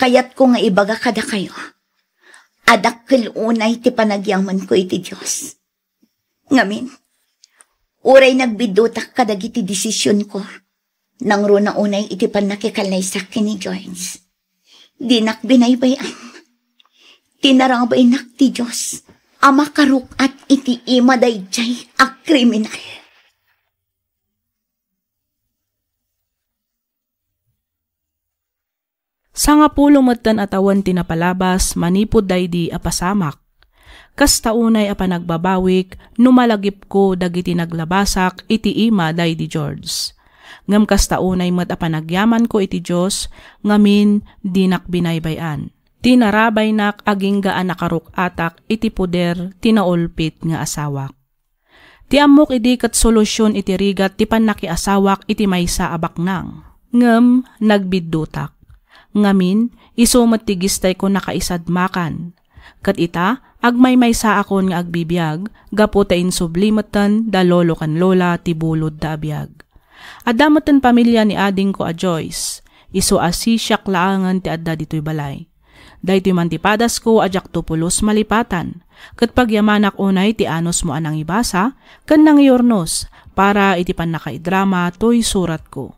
kayatko nga ibaga kadakayo a dakkel unay ti panagyamankon iti Dios. Ngamin, uray nagbiddutak kadagiti desisionko, nangruna unay iti pannakikallaysak ken ni George. Dinak binaybay-an. Tinarabaynak ti Dios a makaruk-at iti ima daydiay a kriminal. Sangapulo metten a tawen ti napalabas manipud daydi a pasamak. Kasta unay a panagbabawik no malagipko dagiti naglabasak iti ima daydi George. Ngem kasta unay met a panagyamanko iti Dios ngamin dinak binaybay-an. Tinarabaynak agingga a nakaruk-atak iti poder ti naulpit nga asawak. Ti ammok idi ket solusion iti rigat ti pannakiasawak iti maysa a baknang. Ngem nagbiddutak. Ngamin, isu met ti gistayko nakaisadmakan. Ket ita, agmaymaysaakon nga agbibiag, gapu ta insubli metten da lolo ken lola ti bulodda a biag. Adda metten pamilia ni adingko a Joyce, isu a sisiak laengen ti adda ditoy balay. Daytoy man ti padasko a diakto pulos malipatan, ket pagyamanak unay ti anusmo a nangibasa ken nangiurnos para iti pannakaidrama toy suratko.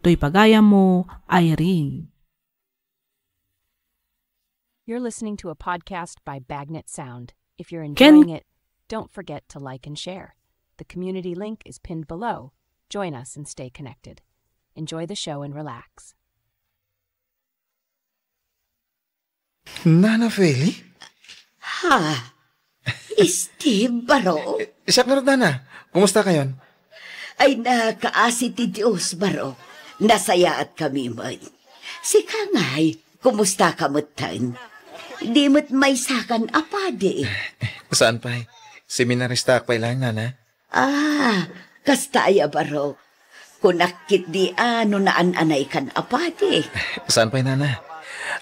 Toy pagayammo, Irene. You're listening to a podcast by Bagnet Sound. If you're Ken- enjoying it, don't forget to like and share. The community link is pinned below. Join us and stay connected. Enjoy the show and relax. Nana Feli? Ha? Steve, baro? Eh, siak ngarud, Nana. Kumusta kayon? Ay, nakaasi ti Dios, baro. Nasayaat kami met. Sika ngay, kumusta ka metten? Di met maysakan a padi. Saan pay? Seminaristaak pay laeng, Nana. Ah, kasta aya, baro. Kunak ketdi a no naan-anaykan a padi. Saan pay, Nana?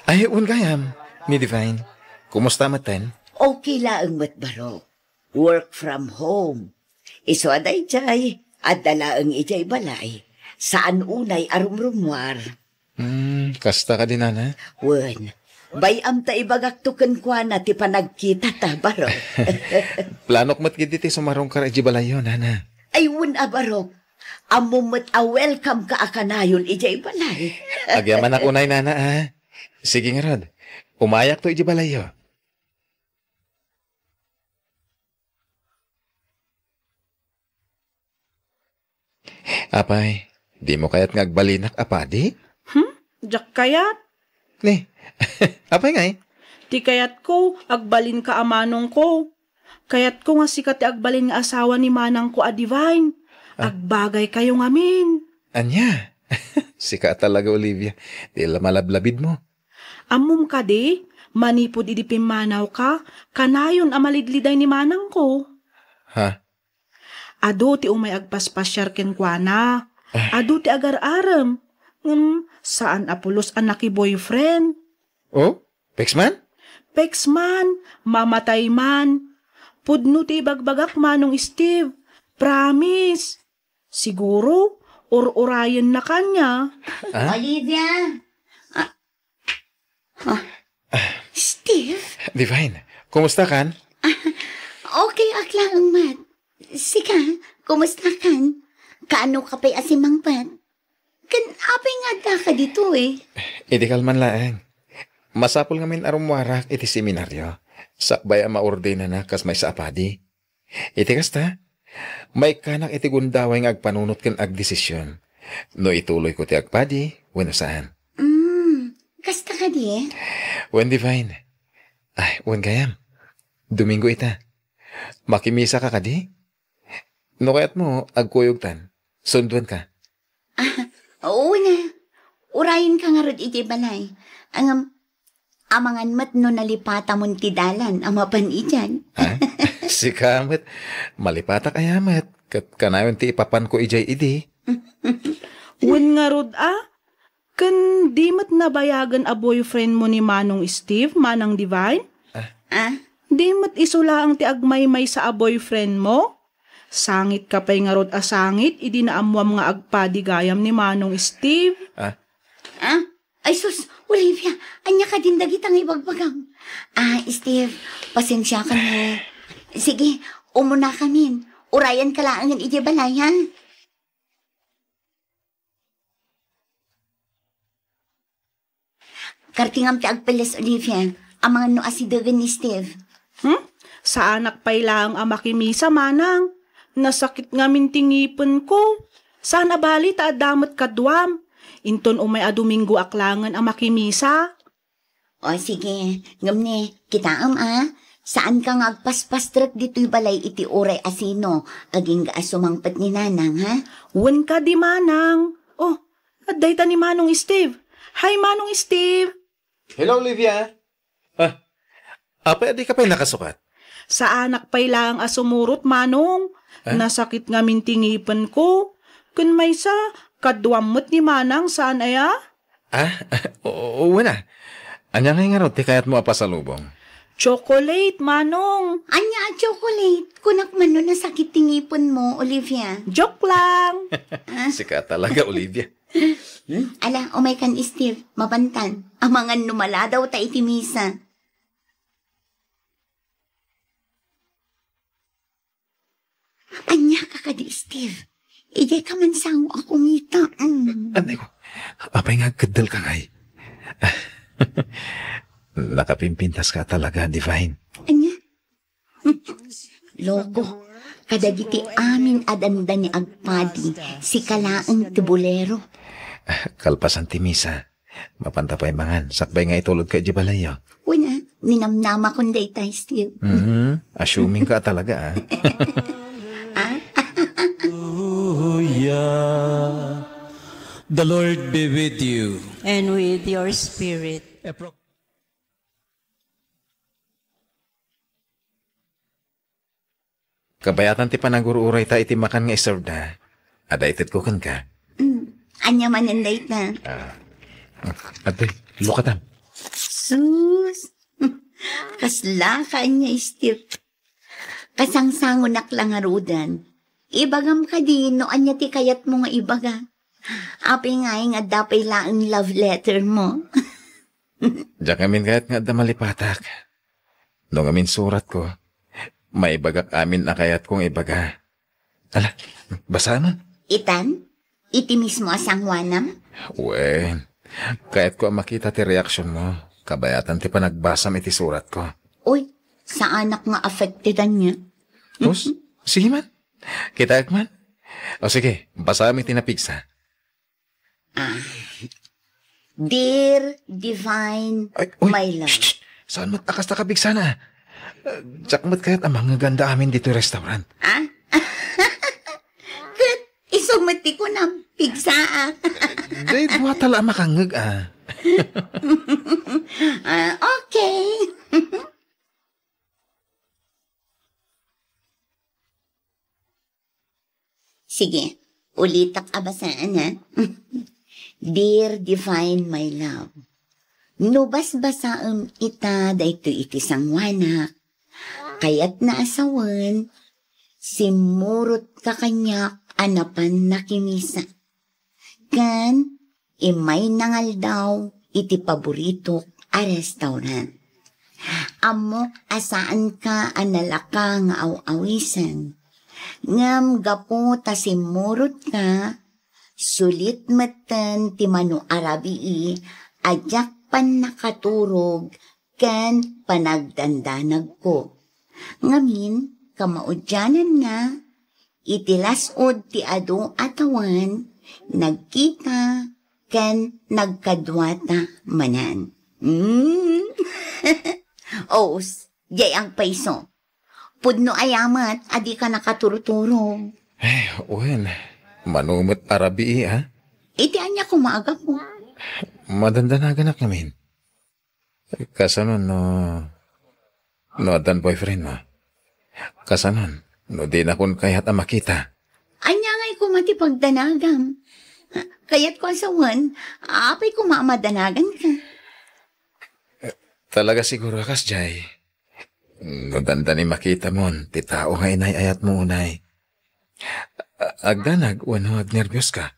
Ay, wen gayam, ni Divine. Kumusta metten? Okay laeng met, baro. Work from home. Isu a daydiay, adda laeng idiay balay. Saan unay a rumrumuar. Hmm, kasta kadi, Nana? Wen, bay-am ta ibagakto kenkuana ti panagkitata, baro. Planok met ketdi ti sumarungkar idiay balayyo, Nana. Ay, wen a, baro. Ammom met a welcome ka a kanayon idiay balay. Agyamanak unay, Nana, a. Sige ngarud, umayakto idiay balayyo. Apay, dimo kayat nga agbalinak a padi? Hmm? Diak kayat. Ni, apay ngay? Ti kayatko, agbalinka a manongko. Kayatko nga sika ti agbalin nga asawa ni manangko a Divine. Ah. Agbagaykayo ngamin. Ania? Sika talaga, Olivia. Ti la malablabidmo. Ammom kadi, manipud idi pimmanawka, kanayon a malidliday ni manangko. Ha? Adu ti umay agpaspasiar kenkuana. Ah. Adu ti agar-arem. Ngem, saan a pulos a naki-boyfriend. Oh? Peks man? Peks man, mamatay man. Pudno ti ibagbagak, Manong Steve. Promise. Siguro, ur-urayenna kaniak. Ah? Olivia! Ah, ah, Steve? Divine, kumusta kan? Okay ak laeng met. Sika, kumusta kan? Kaano ka pay a simangpet? Ken apay nga addaka ditoy? Idi kalman laeng. Masapul ngamin a rummuarak iti seminario, sakbay a maordinanak kas maysa a padi. Iti kasta, maikkanak iti gundaway nga agpanunot ken agdesision no ituloyko ti agpadi wenno saan. Mm, kasta kadi? Wen, Divine. Ay, wen gayam. Domingo ita. Makimisaka kadi? No kayatmo, agkuyogtan. Sunduanka. Ah, oo na. Urayenka ngarud idiay balay. Ngem, amangan met no nalipatamon ti dalan a mapan idiay. Ha? Sika met, malipatak aya met, ket kanayon ti ipapanko idiay idi. Wen ngarud a, ken di met nabayagen a boyfriend mo ni Manong Steve, Manang Divine? Ah? Di met isu laeng ti agmaymaysa a boyfriend mo? Sangit ka pay ngarud a sangit idi naammuam nga agpadi gayam ni Manong Steve. Ah? Ah? Ay sus, Olivia, ania kadin dagita nga ibagbagam? Ah, Steve, pasensiakan mo. Sige, umunakamin. Urayanka laengen idiay balay, ha? Kartingam ti agpeles, Olivia. Amangan no asidegen ni Steve. Hmm? Saanak pay laeng a makimisa, Manang. Nasakit ngamin ti ngipenko. Saan a bali ta adda met kaduam. Inton umay a Domingoak laengen a makimisa. O, sige. Ngem ni, kitaem, a. Saanka nga agpaspastrek ditoy balay iti uray a sino, agingga a sumangpet ni Nanang, ha? Wen kadi, Manang. Oh, adda ita ni Manong Steve. Hi, Manong Steve. Hello, Olivia. Ah, apay, adika pay nakasukat? Saanak pay laeng a sumurot, Manong. Ah? Nasakit ngamin ti ngipenko. Ken maysa, kaduam met ni Manang, saan aya? Ah, oo, wen a. Ania ngay ngarud ti kayatmo a pasalubong? Chocolate, Manong. Ania a chocolate? Kunak man no nasakit ti ngipenmo, Olivia. Joke lang. Ah. Sika talaga, Olivia. Hmm? Ala, umaykan, Steve. Mapantan. Amangan no maladawta iti misa. Ania ka kadi, Steve? Idiay ka man sango a kumita. Mm. Anay ko, apay nga agkeddel ka ngay? Nakapimpintas ka talaga, Divine. Ania? Loko, kadagiti amin a dandani agpadi, sika laeng ti bolero. Kalpasan ti misa, mapanta pay mangan, sakbay nga itulodka idiay balayyo. Wen a, ninamnamakon dayta, Steve. Mhm. Assuming ka talaga, ah. Ah? Hallelujah. The Lord be with you. And with your spirit. Kabayatan ti panagur-urayta iti makan nga iserveda. Adda itedko kenka. Mm. Ania manen dayta? Ah. Ate, lukatam. Sus! Kasla ka ania, Steve? Kasangsangonak la ngaruden. Ibagam kadi no ania ti kayatmo nga ibaga. Apay ngay nga adda pay laeng love letter mo? Diak ngamin kayat nga adda malipatak. No ngamin suratko, maibagak amin a kayatko nga ibaga. Ala, basaem. Itan? Iti mismo a sangoanam? Wen, kayatko a makita ti reaksionmo. Kabayatan ti panagbasam iti suratko. Uy, saanak nga affected ania. Hus, sige man. Kitaek man. O sige, basaem iti napigsa. Ah. Dear Divine, ay, uy, my love. Shh, shh. Saan met a kasta kapigsana? Diak met kayat a mangngeganda amin ditoy restaurant. Ah? Ket isu met ti kunam, pigsa a. Dayta la a makangngeg a. Ah, okay. Sige, ulitak a basaen, ha? Dear Divine, my love, no basbasaem ita daytoy iti sangoanak, kayatna a sawen, simmurotka kaniak a napan nakimisa. Ken immay nangaldaw iti paboritok a restaurant. Ammok a saanka a nalaka nga aw-awisen. Ngem gapu ta simmurotka, sulit metten ti mano a rabii a diak pannakaturog ken panagdandanagko. Ngamin, kamaudiananna, iti las-ud ti adu a tawen, nagkita ken nagkaduata manen. Mm. Os, diay agpayso. Pudno aya met a dika nakaturuturo. Eh, wen, mano met a rabii, ha? Iti ania koma a gapu? Madandanaganak ngamin. Kasano no, no addan boyfriend mo? Kasano no dinakon kayat a makita? Ania ngay koma ti pagdanagam? Kayatko a sawen, apay koma a madanaganka? Talaga siguro a kasdiay. No dandani makitamon ti tao nga inay-ayatmo unay. A-, agdanag wenno agnerbios ka?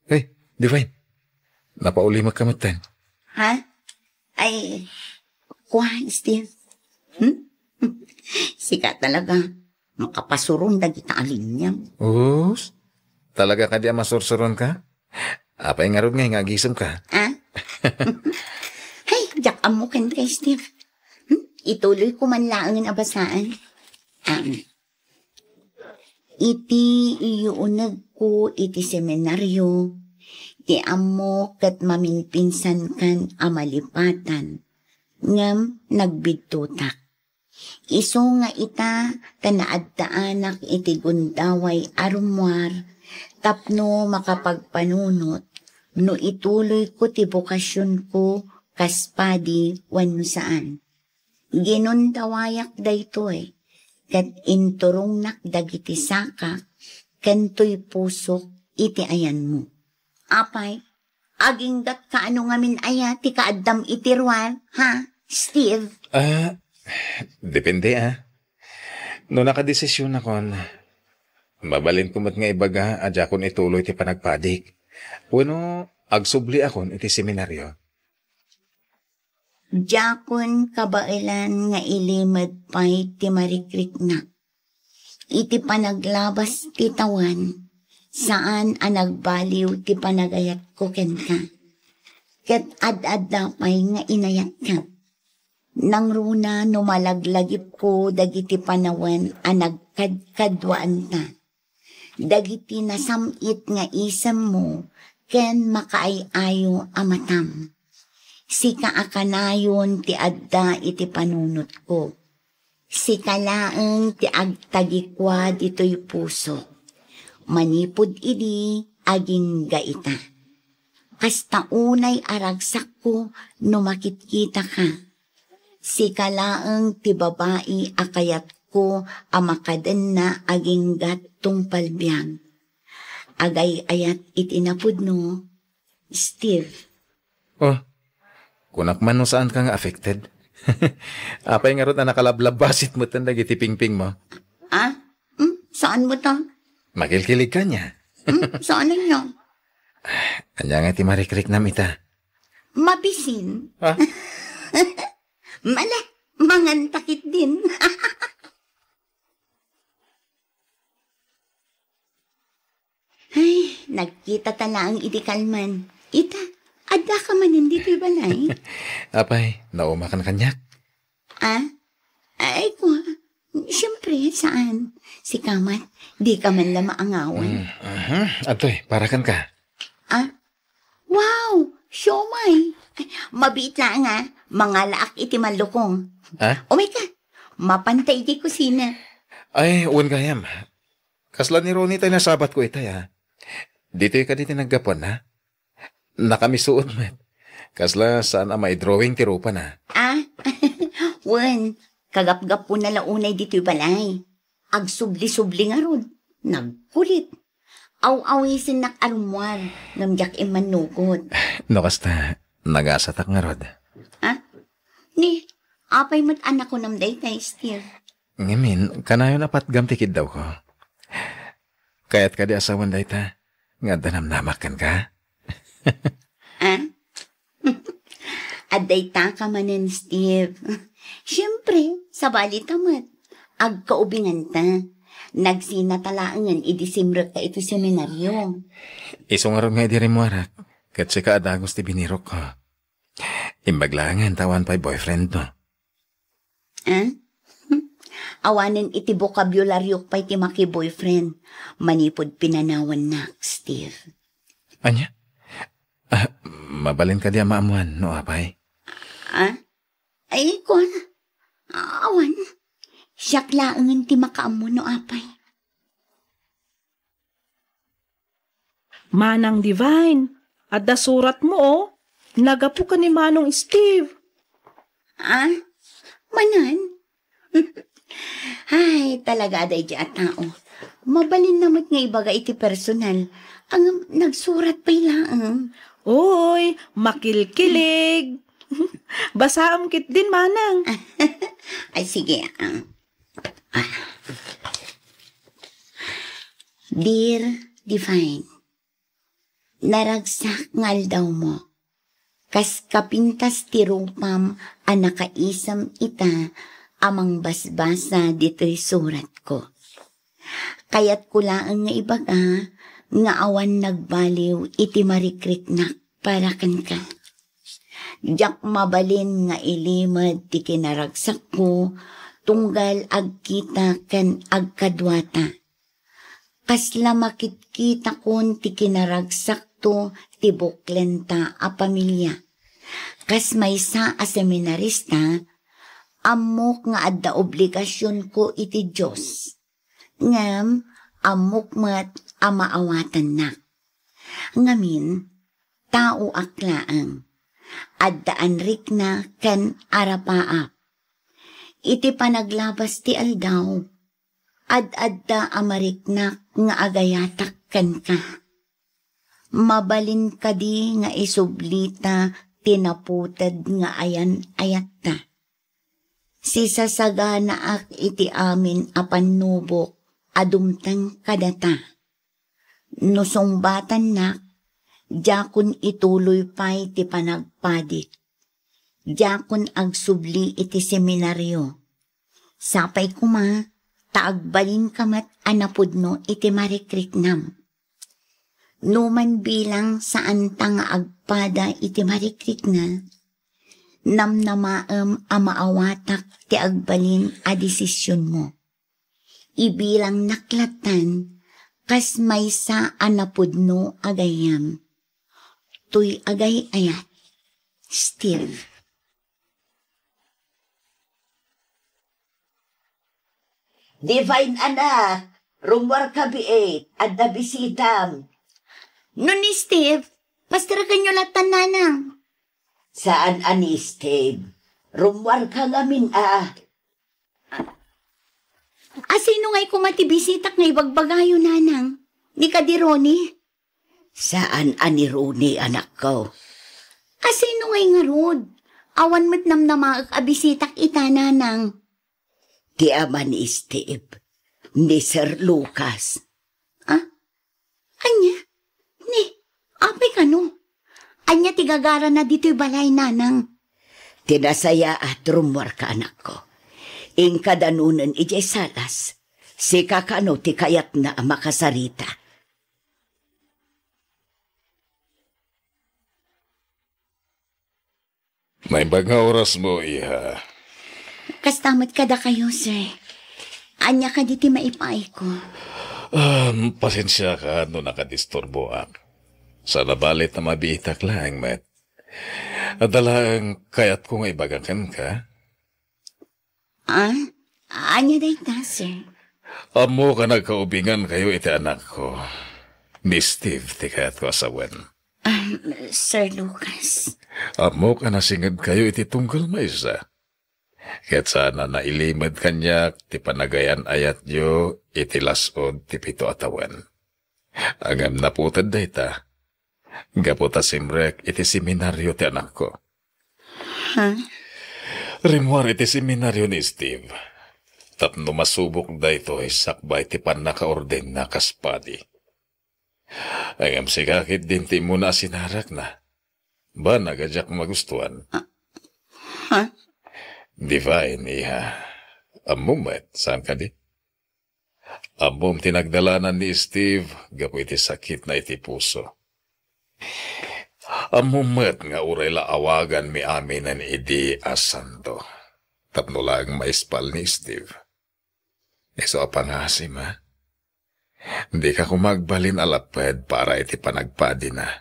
Hey, Divine. Napaulimek ka metten. Ha? Ay, kua, Steve. Hmm? Sika talaga. Makapasuron dagita a linyam. Us? Talaga kadi a masursuron ka? Apay ngarud ngay nga agisem ka? Ha? Hay, diak ammo ken kay Steve. Hmm? Ituloy ko man laengen a basaen. Um, Iti iyuunegko iti seminario, ti ammo ket maminpinsankan a malipatan, ngem nagbidtotak. Isu nga ita ta naaddaanak iti gundaway a rummuar tapno makapagpanunot no ituloyko ti bokasionko kas padi wenno saan. Ginundawayak daytoy, ket inturongnak dagiti sakak ken toy pusok iti ayanmo. Apay, aginggatka ano ngamin aya ti kaaddam iti ruar, ha, Steve? Ah, depende, ah. No nakadesisionakon, mabalinko met nga ibaga a diakon ituloy ti panagpadik. Wenno, agsubliakon iti seminario. Diakon kabaelan nga ilimed pay ti marikriknak. Iti panaglabas ti tawen, saan a nagbaliw ti panagayatko kenka. Ket ad-adda pay nga inayatka. Nangruna no malaglagipko dagiti panawen a nagkadkaduaanta, dagiti nasam-it nga isemmo ken makaay-ayo a matam. Sika a kanayon ti adda iti panunotko. Sika laeng ti agtagikua ditoy puso. Manipud idi, agingga ita. Kasta unay a ragsakko no makitkitaka. Sika laeng ti babai a kayatko a makadenna aginggat tungpal biag. Agay-ayat iti napudno, Steve. Oh, kunak man no saanka nga affected. Apay ngarud a nakalablabbasit metten dagiti pingpingmo? Ah? Hmm? Saanmo ta? Makilkiligka ania? Hmm? Saan ania? Ania nga ti marikriknam ita? Mabisin. Ah? Mala, manganta ketdin. Ay, nagkitata laeng idi kalman. Ita, addaka manen ditoy balay? Apay, naumakan kaniak? Ah? Ay, kua. Siyempre, saan? Sika met, dika man la maangawan. Mm, mhm. Adtoy, para kenka. Ah? Wow! Siomay! Ay, mabiit laeng, ah. Mangalaak iti mallukong. Ah? Umayka, mapanta idiay kusina. Ay, wen gayam. Kasla ni Ronnie tay nasabatko itay, ah. Ditoy kadi ti naggapuanna? Nakamisuot met. Kasla saan a maidrawing ti rupana. Ah? Wen, kagapgapuna la unay ditoy balay. Agsubli-subli ngarud. Nagkulit. Aw-awisennak a rummuar ngem diak immannukot. No kasta, nagasatak ngarud. Ah? Ni, apay met a nakunam dayta, Steve? Ngamin, kanayon a patgam ti kiddawko. Kayat kadi a sawen dayta nga adda namnamak kenka? Ah? Adda itaka manen, Steve. Siyempre, sabali ta met. Agkaubinganta. Nagsinata laengen idi simrekka iti seminario. Isu ngarud nga idi rimmuarak, ket sika a dagus ti binirokko. Imbag laengen ta awan pay boyfriendmo. Ah? Awanen iti bokabularyo pay ti maki-boyfriend manipud pinanawannak, Steve. Ania? Ah, mabalin kadi a maammuan no apay? Ah? Ay, kuan. Awan. Siak laengen ti makaammo no apay. Manang Divine, adda suratmo, oh. Nagapu ken ni Manong Steve. Ah? Manen? Ay, talaga a daydi a tao. Mabalinna met nga ibaga iti personal. Ngem nagsurat pay laeng. Uy, makilkilig. Basaem ketdin, Manang. Ay, sige, ah. Ah. Dear Divine, naragsak nga aldawmo. Kas kapintas ti rupam a nakaisem ita a mangbasbasa ditoy suratko. Kayatko laeng nga ibaga nga awan nagbaliw iti marikriknak para kenka. Diak mabalin nga ilimed ti kinaragsakko tunggal agkita ken agkaduata. Kasla makitkitakon ti kinaragsakto ti buklenta a pamilia. Kas maysa a seminarista, Ammok nga adda obligasionko iti Dios. Ngem ammok met a maawatannak. Ngamin, taoak laeng. Adda anrikna ken arapaap. Iti panaglabas ti aldaw, ad-adda a mariknak nga agayatak kenka. Mabalin kadi nga isublita ti naputed nga ayan-ayatta? Sisasaganaak iti amin a pannubok a dumteng kadata. No sungbatannak, diakon ituloy pay ti panagpadik. Diakon agsubli iti seminario. Sapay koma ta agbalinka met a napudno iti marikriknam. Numan bilang saanta nga agpada iti marikrikna, namnamaem a maawatak ti agbalin a desisionmo. Ibilangnak lattan kas maysa a napudno a gayyem. Toy agay-ayat, Steve. Divine, anak, rummuarka biit, adda bisitam. No ni Steve, pasterekenyo lattan, nanang. Saan a ni Steve. Rummuarka ngamin a. Asino ngay koma ti bisitak nga ibagbagayo, nanang? Ni kadi Ronnie? Saan a ni Ronnie, anakko. Asino ngay ngarud? Awan met namnamaek a bisitak ita, nanang. Ti ama ni Steve, ni Sir Lucas. Ah? Ania? Ni, apay kano? Ania ti gagarana ditoy balay, nanang? Ti nasayaat, rummuarka, anakko. Inka danunen idiay salas. Sika kano ti kayatna a makasarita. Naimbag nga orasmo, iha. Kasta met kadakayo, sir. Ania kadi ti maipaayko? Um, pasensiaka no nakadisturboak. Saan a bale ta mabiitak laeng met. Adda laeng kayatko nga ibaga kenka. Ah? Ania dayta, sir? Ammok a nagkaubingankayo iti anakko. Ni Steve ti kayatko a sawen. Um, Sir Lucas. Ammok a nasingedkayo iti tunggal maysa. Ket saan a nailimad kaniak ti panagayan-ayatyo iti las-ud ti pito a tawen. Ngem naputed dayta, gapu ta simrek iti seminario ti anakko. Ha? Rimmuar iti seminario ni Steve tapno masubok daytoy sakbay ti pannakaordenna kas padi. Ngem sika ketdin ti immuna a sinarakna. Banag a diak magustuan. Ah, ha? Divine, iha. Ammom met, saan kadi? Ammom ti nagdalanan ni Steve gapu iti sakitna iti puso. Ammom met nga uray la awaganmi aminen idi a santo tapno laeng maispal ni Steve. Isu a pangasim, a? Dika koma agbalin a lapped para iti panagpadina.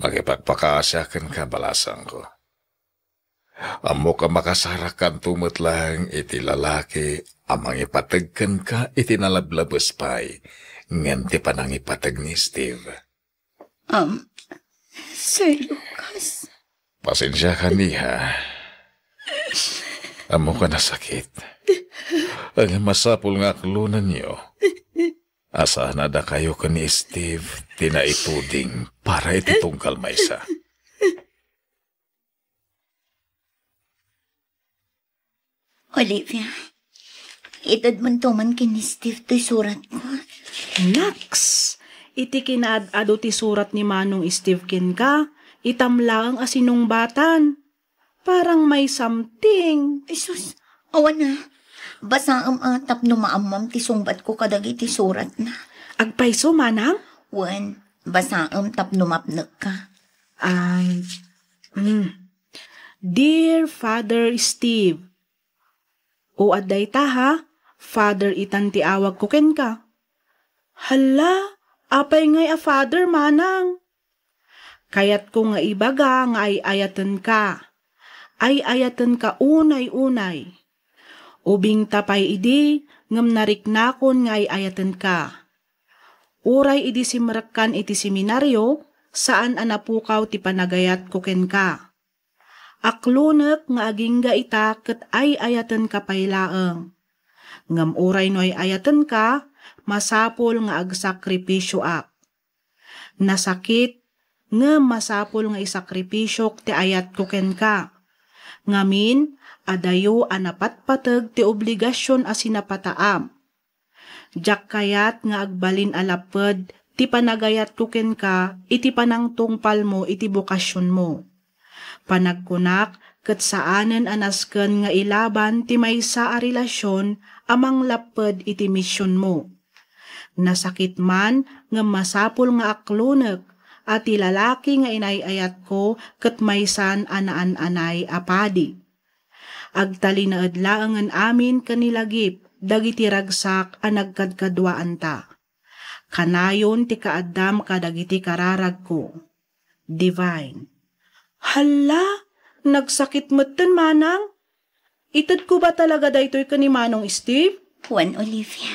Makipagpakaasiak kenka, balasangko. Ammok a makasarakkanto met laeng iti lalaki a mangipateg kenka iti nalablabes pay ngem ti panangipateg ni Steve. Um, Sir Lucas. Pasensiaka, iha. Ammok a nasakit. Ngem masapul nga aklonenyo a saan a dakayo ken ni Steve ti naituding para iti tunggal maysa. Olivia, itedmonto man ken ni Steve toy suratko. Naks! Iti kinaad-adu ti surat ni Manong Steve kenka, itam laeng a sinungbatan. Parang may something. Ay, sus, awan a. Basaem a tapno maammom ti sungbatko kadagiti suratna. Agpayso, manang? Wen, basaem tapno mapnekka. Um, mm. Dear Father Steve, o, adda ita, ha? Father itan ti awagko kenka. Hala, apay ngay a Father, manang? Kayatko nga ibaga nga ay-ayatenka. ay-ayatenka unay-unay. Ubingta pay idi ngem nariknakon nga ay-ayatenka. Uray idi simrekkan iti seminario, saan a napukaw ti panagayatko kenka. Aklonek nga agingga ita ket ay-ayatenka pay laeng. Ngem uray no ay-ayatenka, masapul nga agsakripisioak. Nasakit, ngem masapul nga isakripisiok ti ayatko kenka. Ngamin, adayo a napatpateg ti obligasion a sinapataam. Diak kayat nga agbalin a lapped ti panagayatko kenka iti panangtungpalmo iti bokasionmo. Panagkunak ket saanen a nasken nga ilaban ti maysa a relasion a manglapped iti misionmo. Nasakit man ngem masapul nga aklonek a ti lalaki nga inay-ayatko ket maysan a naan-anay a padi. Agtalinaed laengen amin ken ni Lagip dagiti ragsak a nagkadkaduaanta. Kanayon ti kaaddam kadagiti kararagko. Divine. Hala, nagsakit metten, Manang. Itedko ba talaga daytoy ken ni Manong Steve? Wen, Olivia.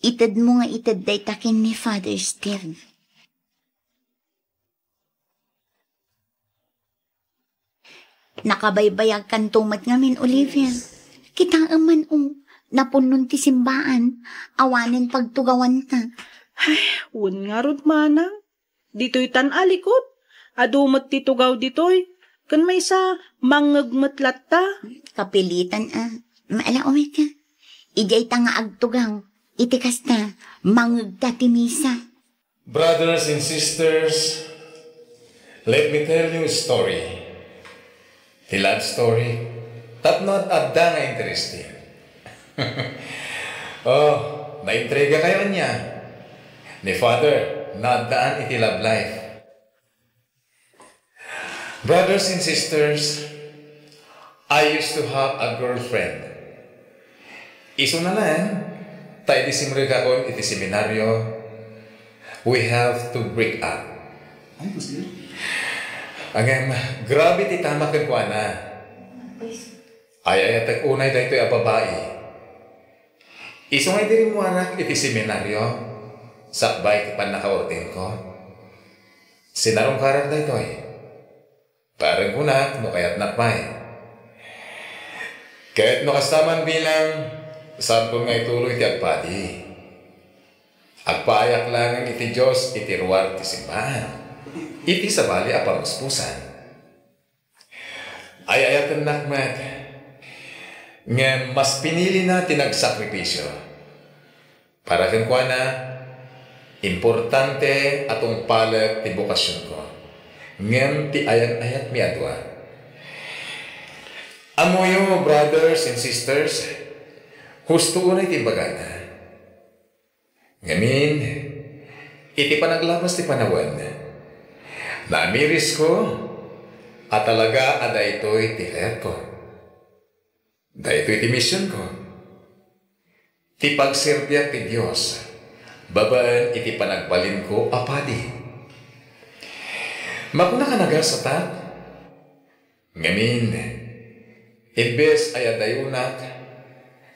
Itedmo nga ited dayta ken ni Father Steve. Nakabaybayagkanto met ngamin, Olivia. Kitaem man, o, napunnon ti simbaan. Awanen pagtugawanta. Ay, wen ngarud, Manang. Ditoy tan a likod. Adu met ti tugaw ditoy. Ken maysa, mangngeg met latta. Kapilitan a. Maala, umayka. Idiay ta nga agtugaw. Iti kasta, mangngegta ti misa. Brothers and sisters, let me tell you a story. Ti love story, tapno ad-adda nga interesting. Oh, naintriga kayo ania? Ni Father, naaddaan iti love life. Brothers and sisters, I used to have a girlfriend. Isuna laeng, ta idi simrekakon iti seminaryo, we have to break up. Ay, kasi? Ngem, grabe ti tama kenkuana. Ay-ayatek unay daytoy a babai. Isu nga idi rimmuarak iti seminaryo, sakbay ti pannakaordinko, sinarungkarak daytoy. Paarengkonak no kayatnak pay. Ket no kasta man bilang, saanko nga ituloy ti agpadi. Agpaayak laeng iti Dios iti ruar ti simbaan, iti sabali a pamuspusan. Ay-ayatennak met, ngem mas pinilina ti nagsakripisio. Para kenkuana, importante a tungpalek ti bokasionko, ngem ti ayan-ayatmi a dua. Ammoyo, brothers and sisters, husto unay ti imbagana. Ngamin, iti panaglabas ti panawen, naamirisko a talaga a daytoy ti kayatko. Daytoy ti misionko. Ti pagserbiak ti Dios babaen iti panagbalinko a padi. Makunak a nagasatak? Ngamin, imbes a yadayonak,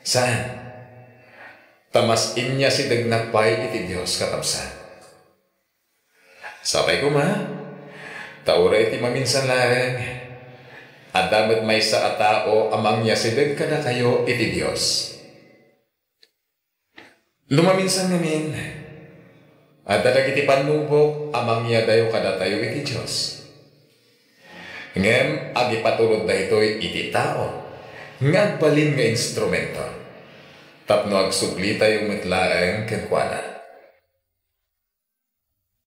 saan? Ta mas inyasidegnak pay iti Dios, kakabsat. Sapay koma, ta uray iti maminsan laeng, adda met maysa a tao a mangyasideg kadakayo iti Dios. No maminsan ngamin, adda dagiti pannubok a mangyadayo kadatayo iti Dios. Ngem agipatulod daytoy iti tao nga agbalin nga instrumento tapno agsublitayo met laeng kenkuana.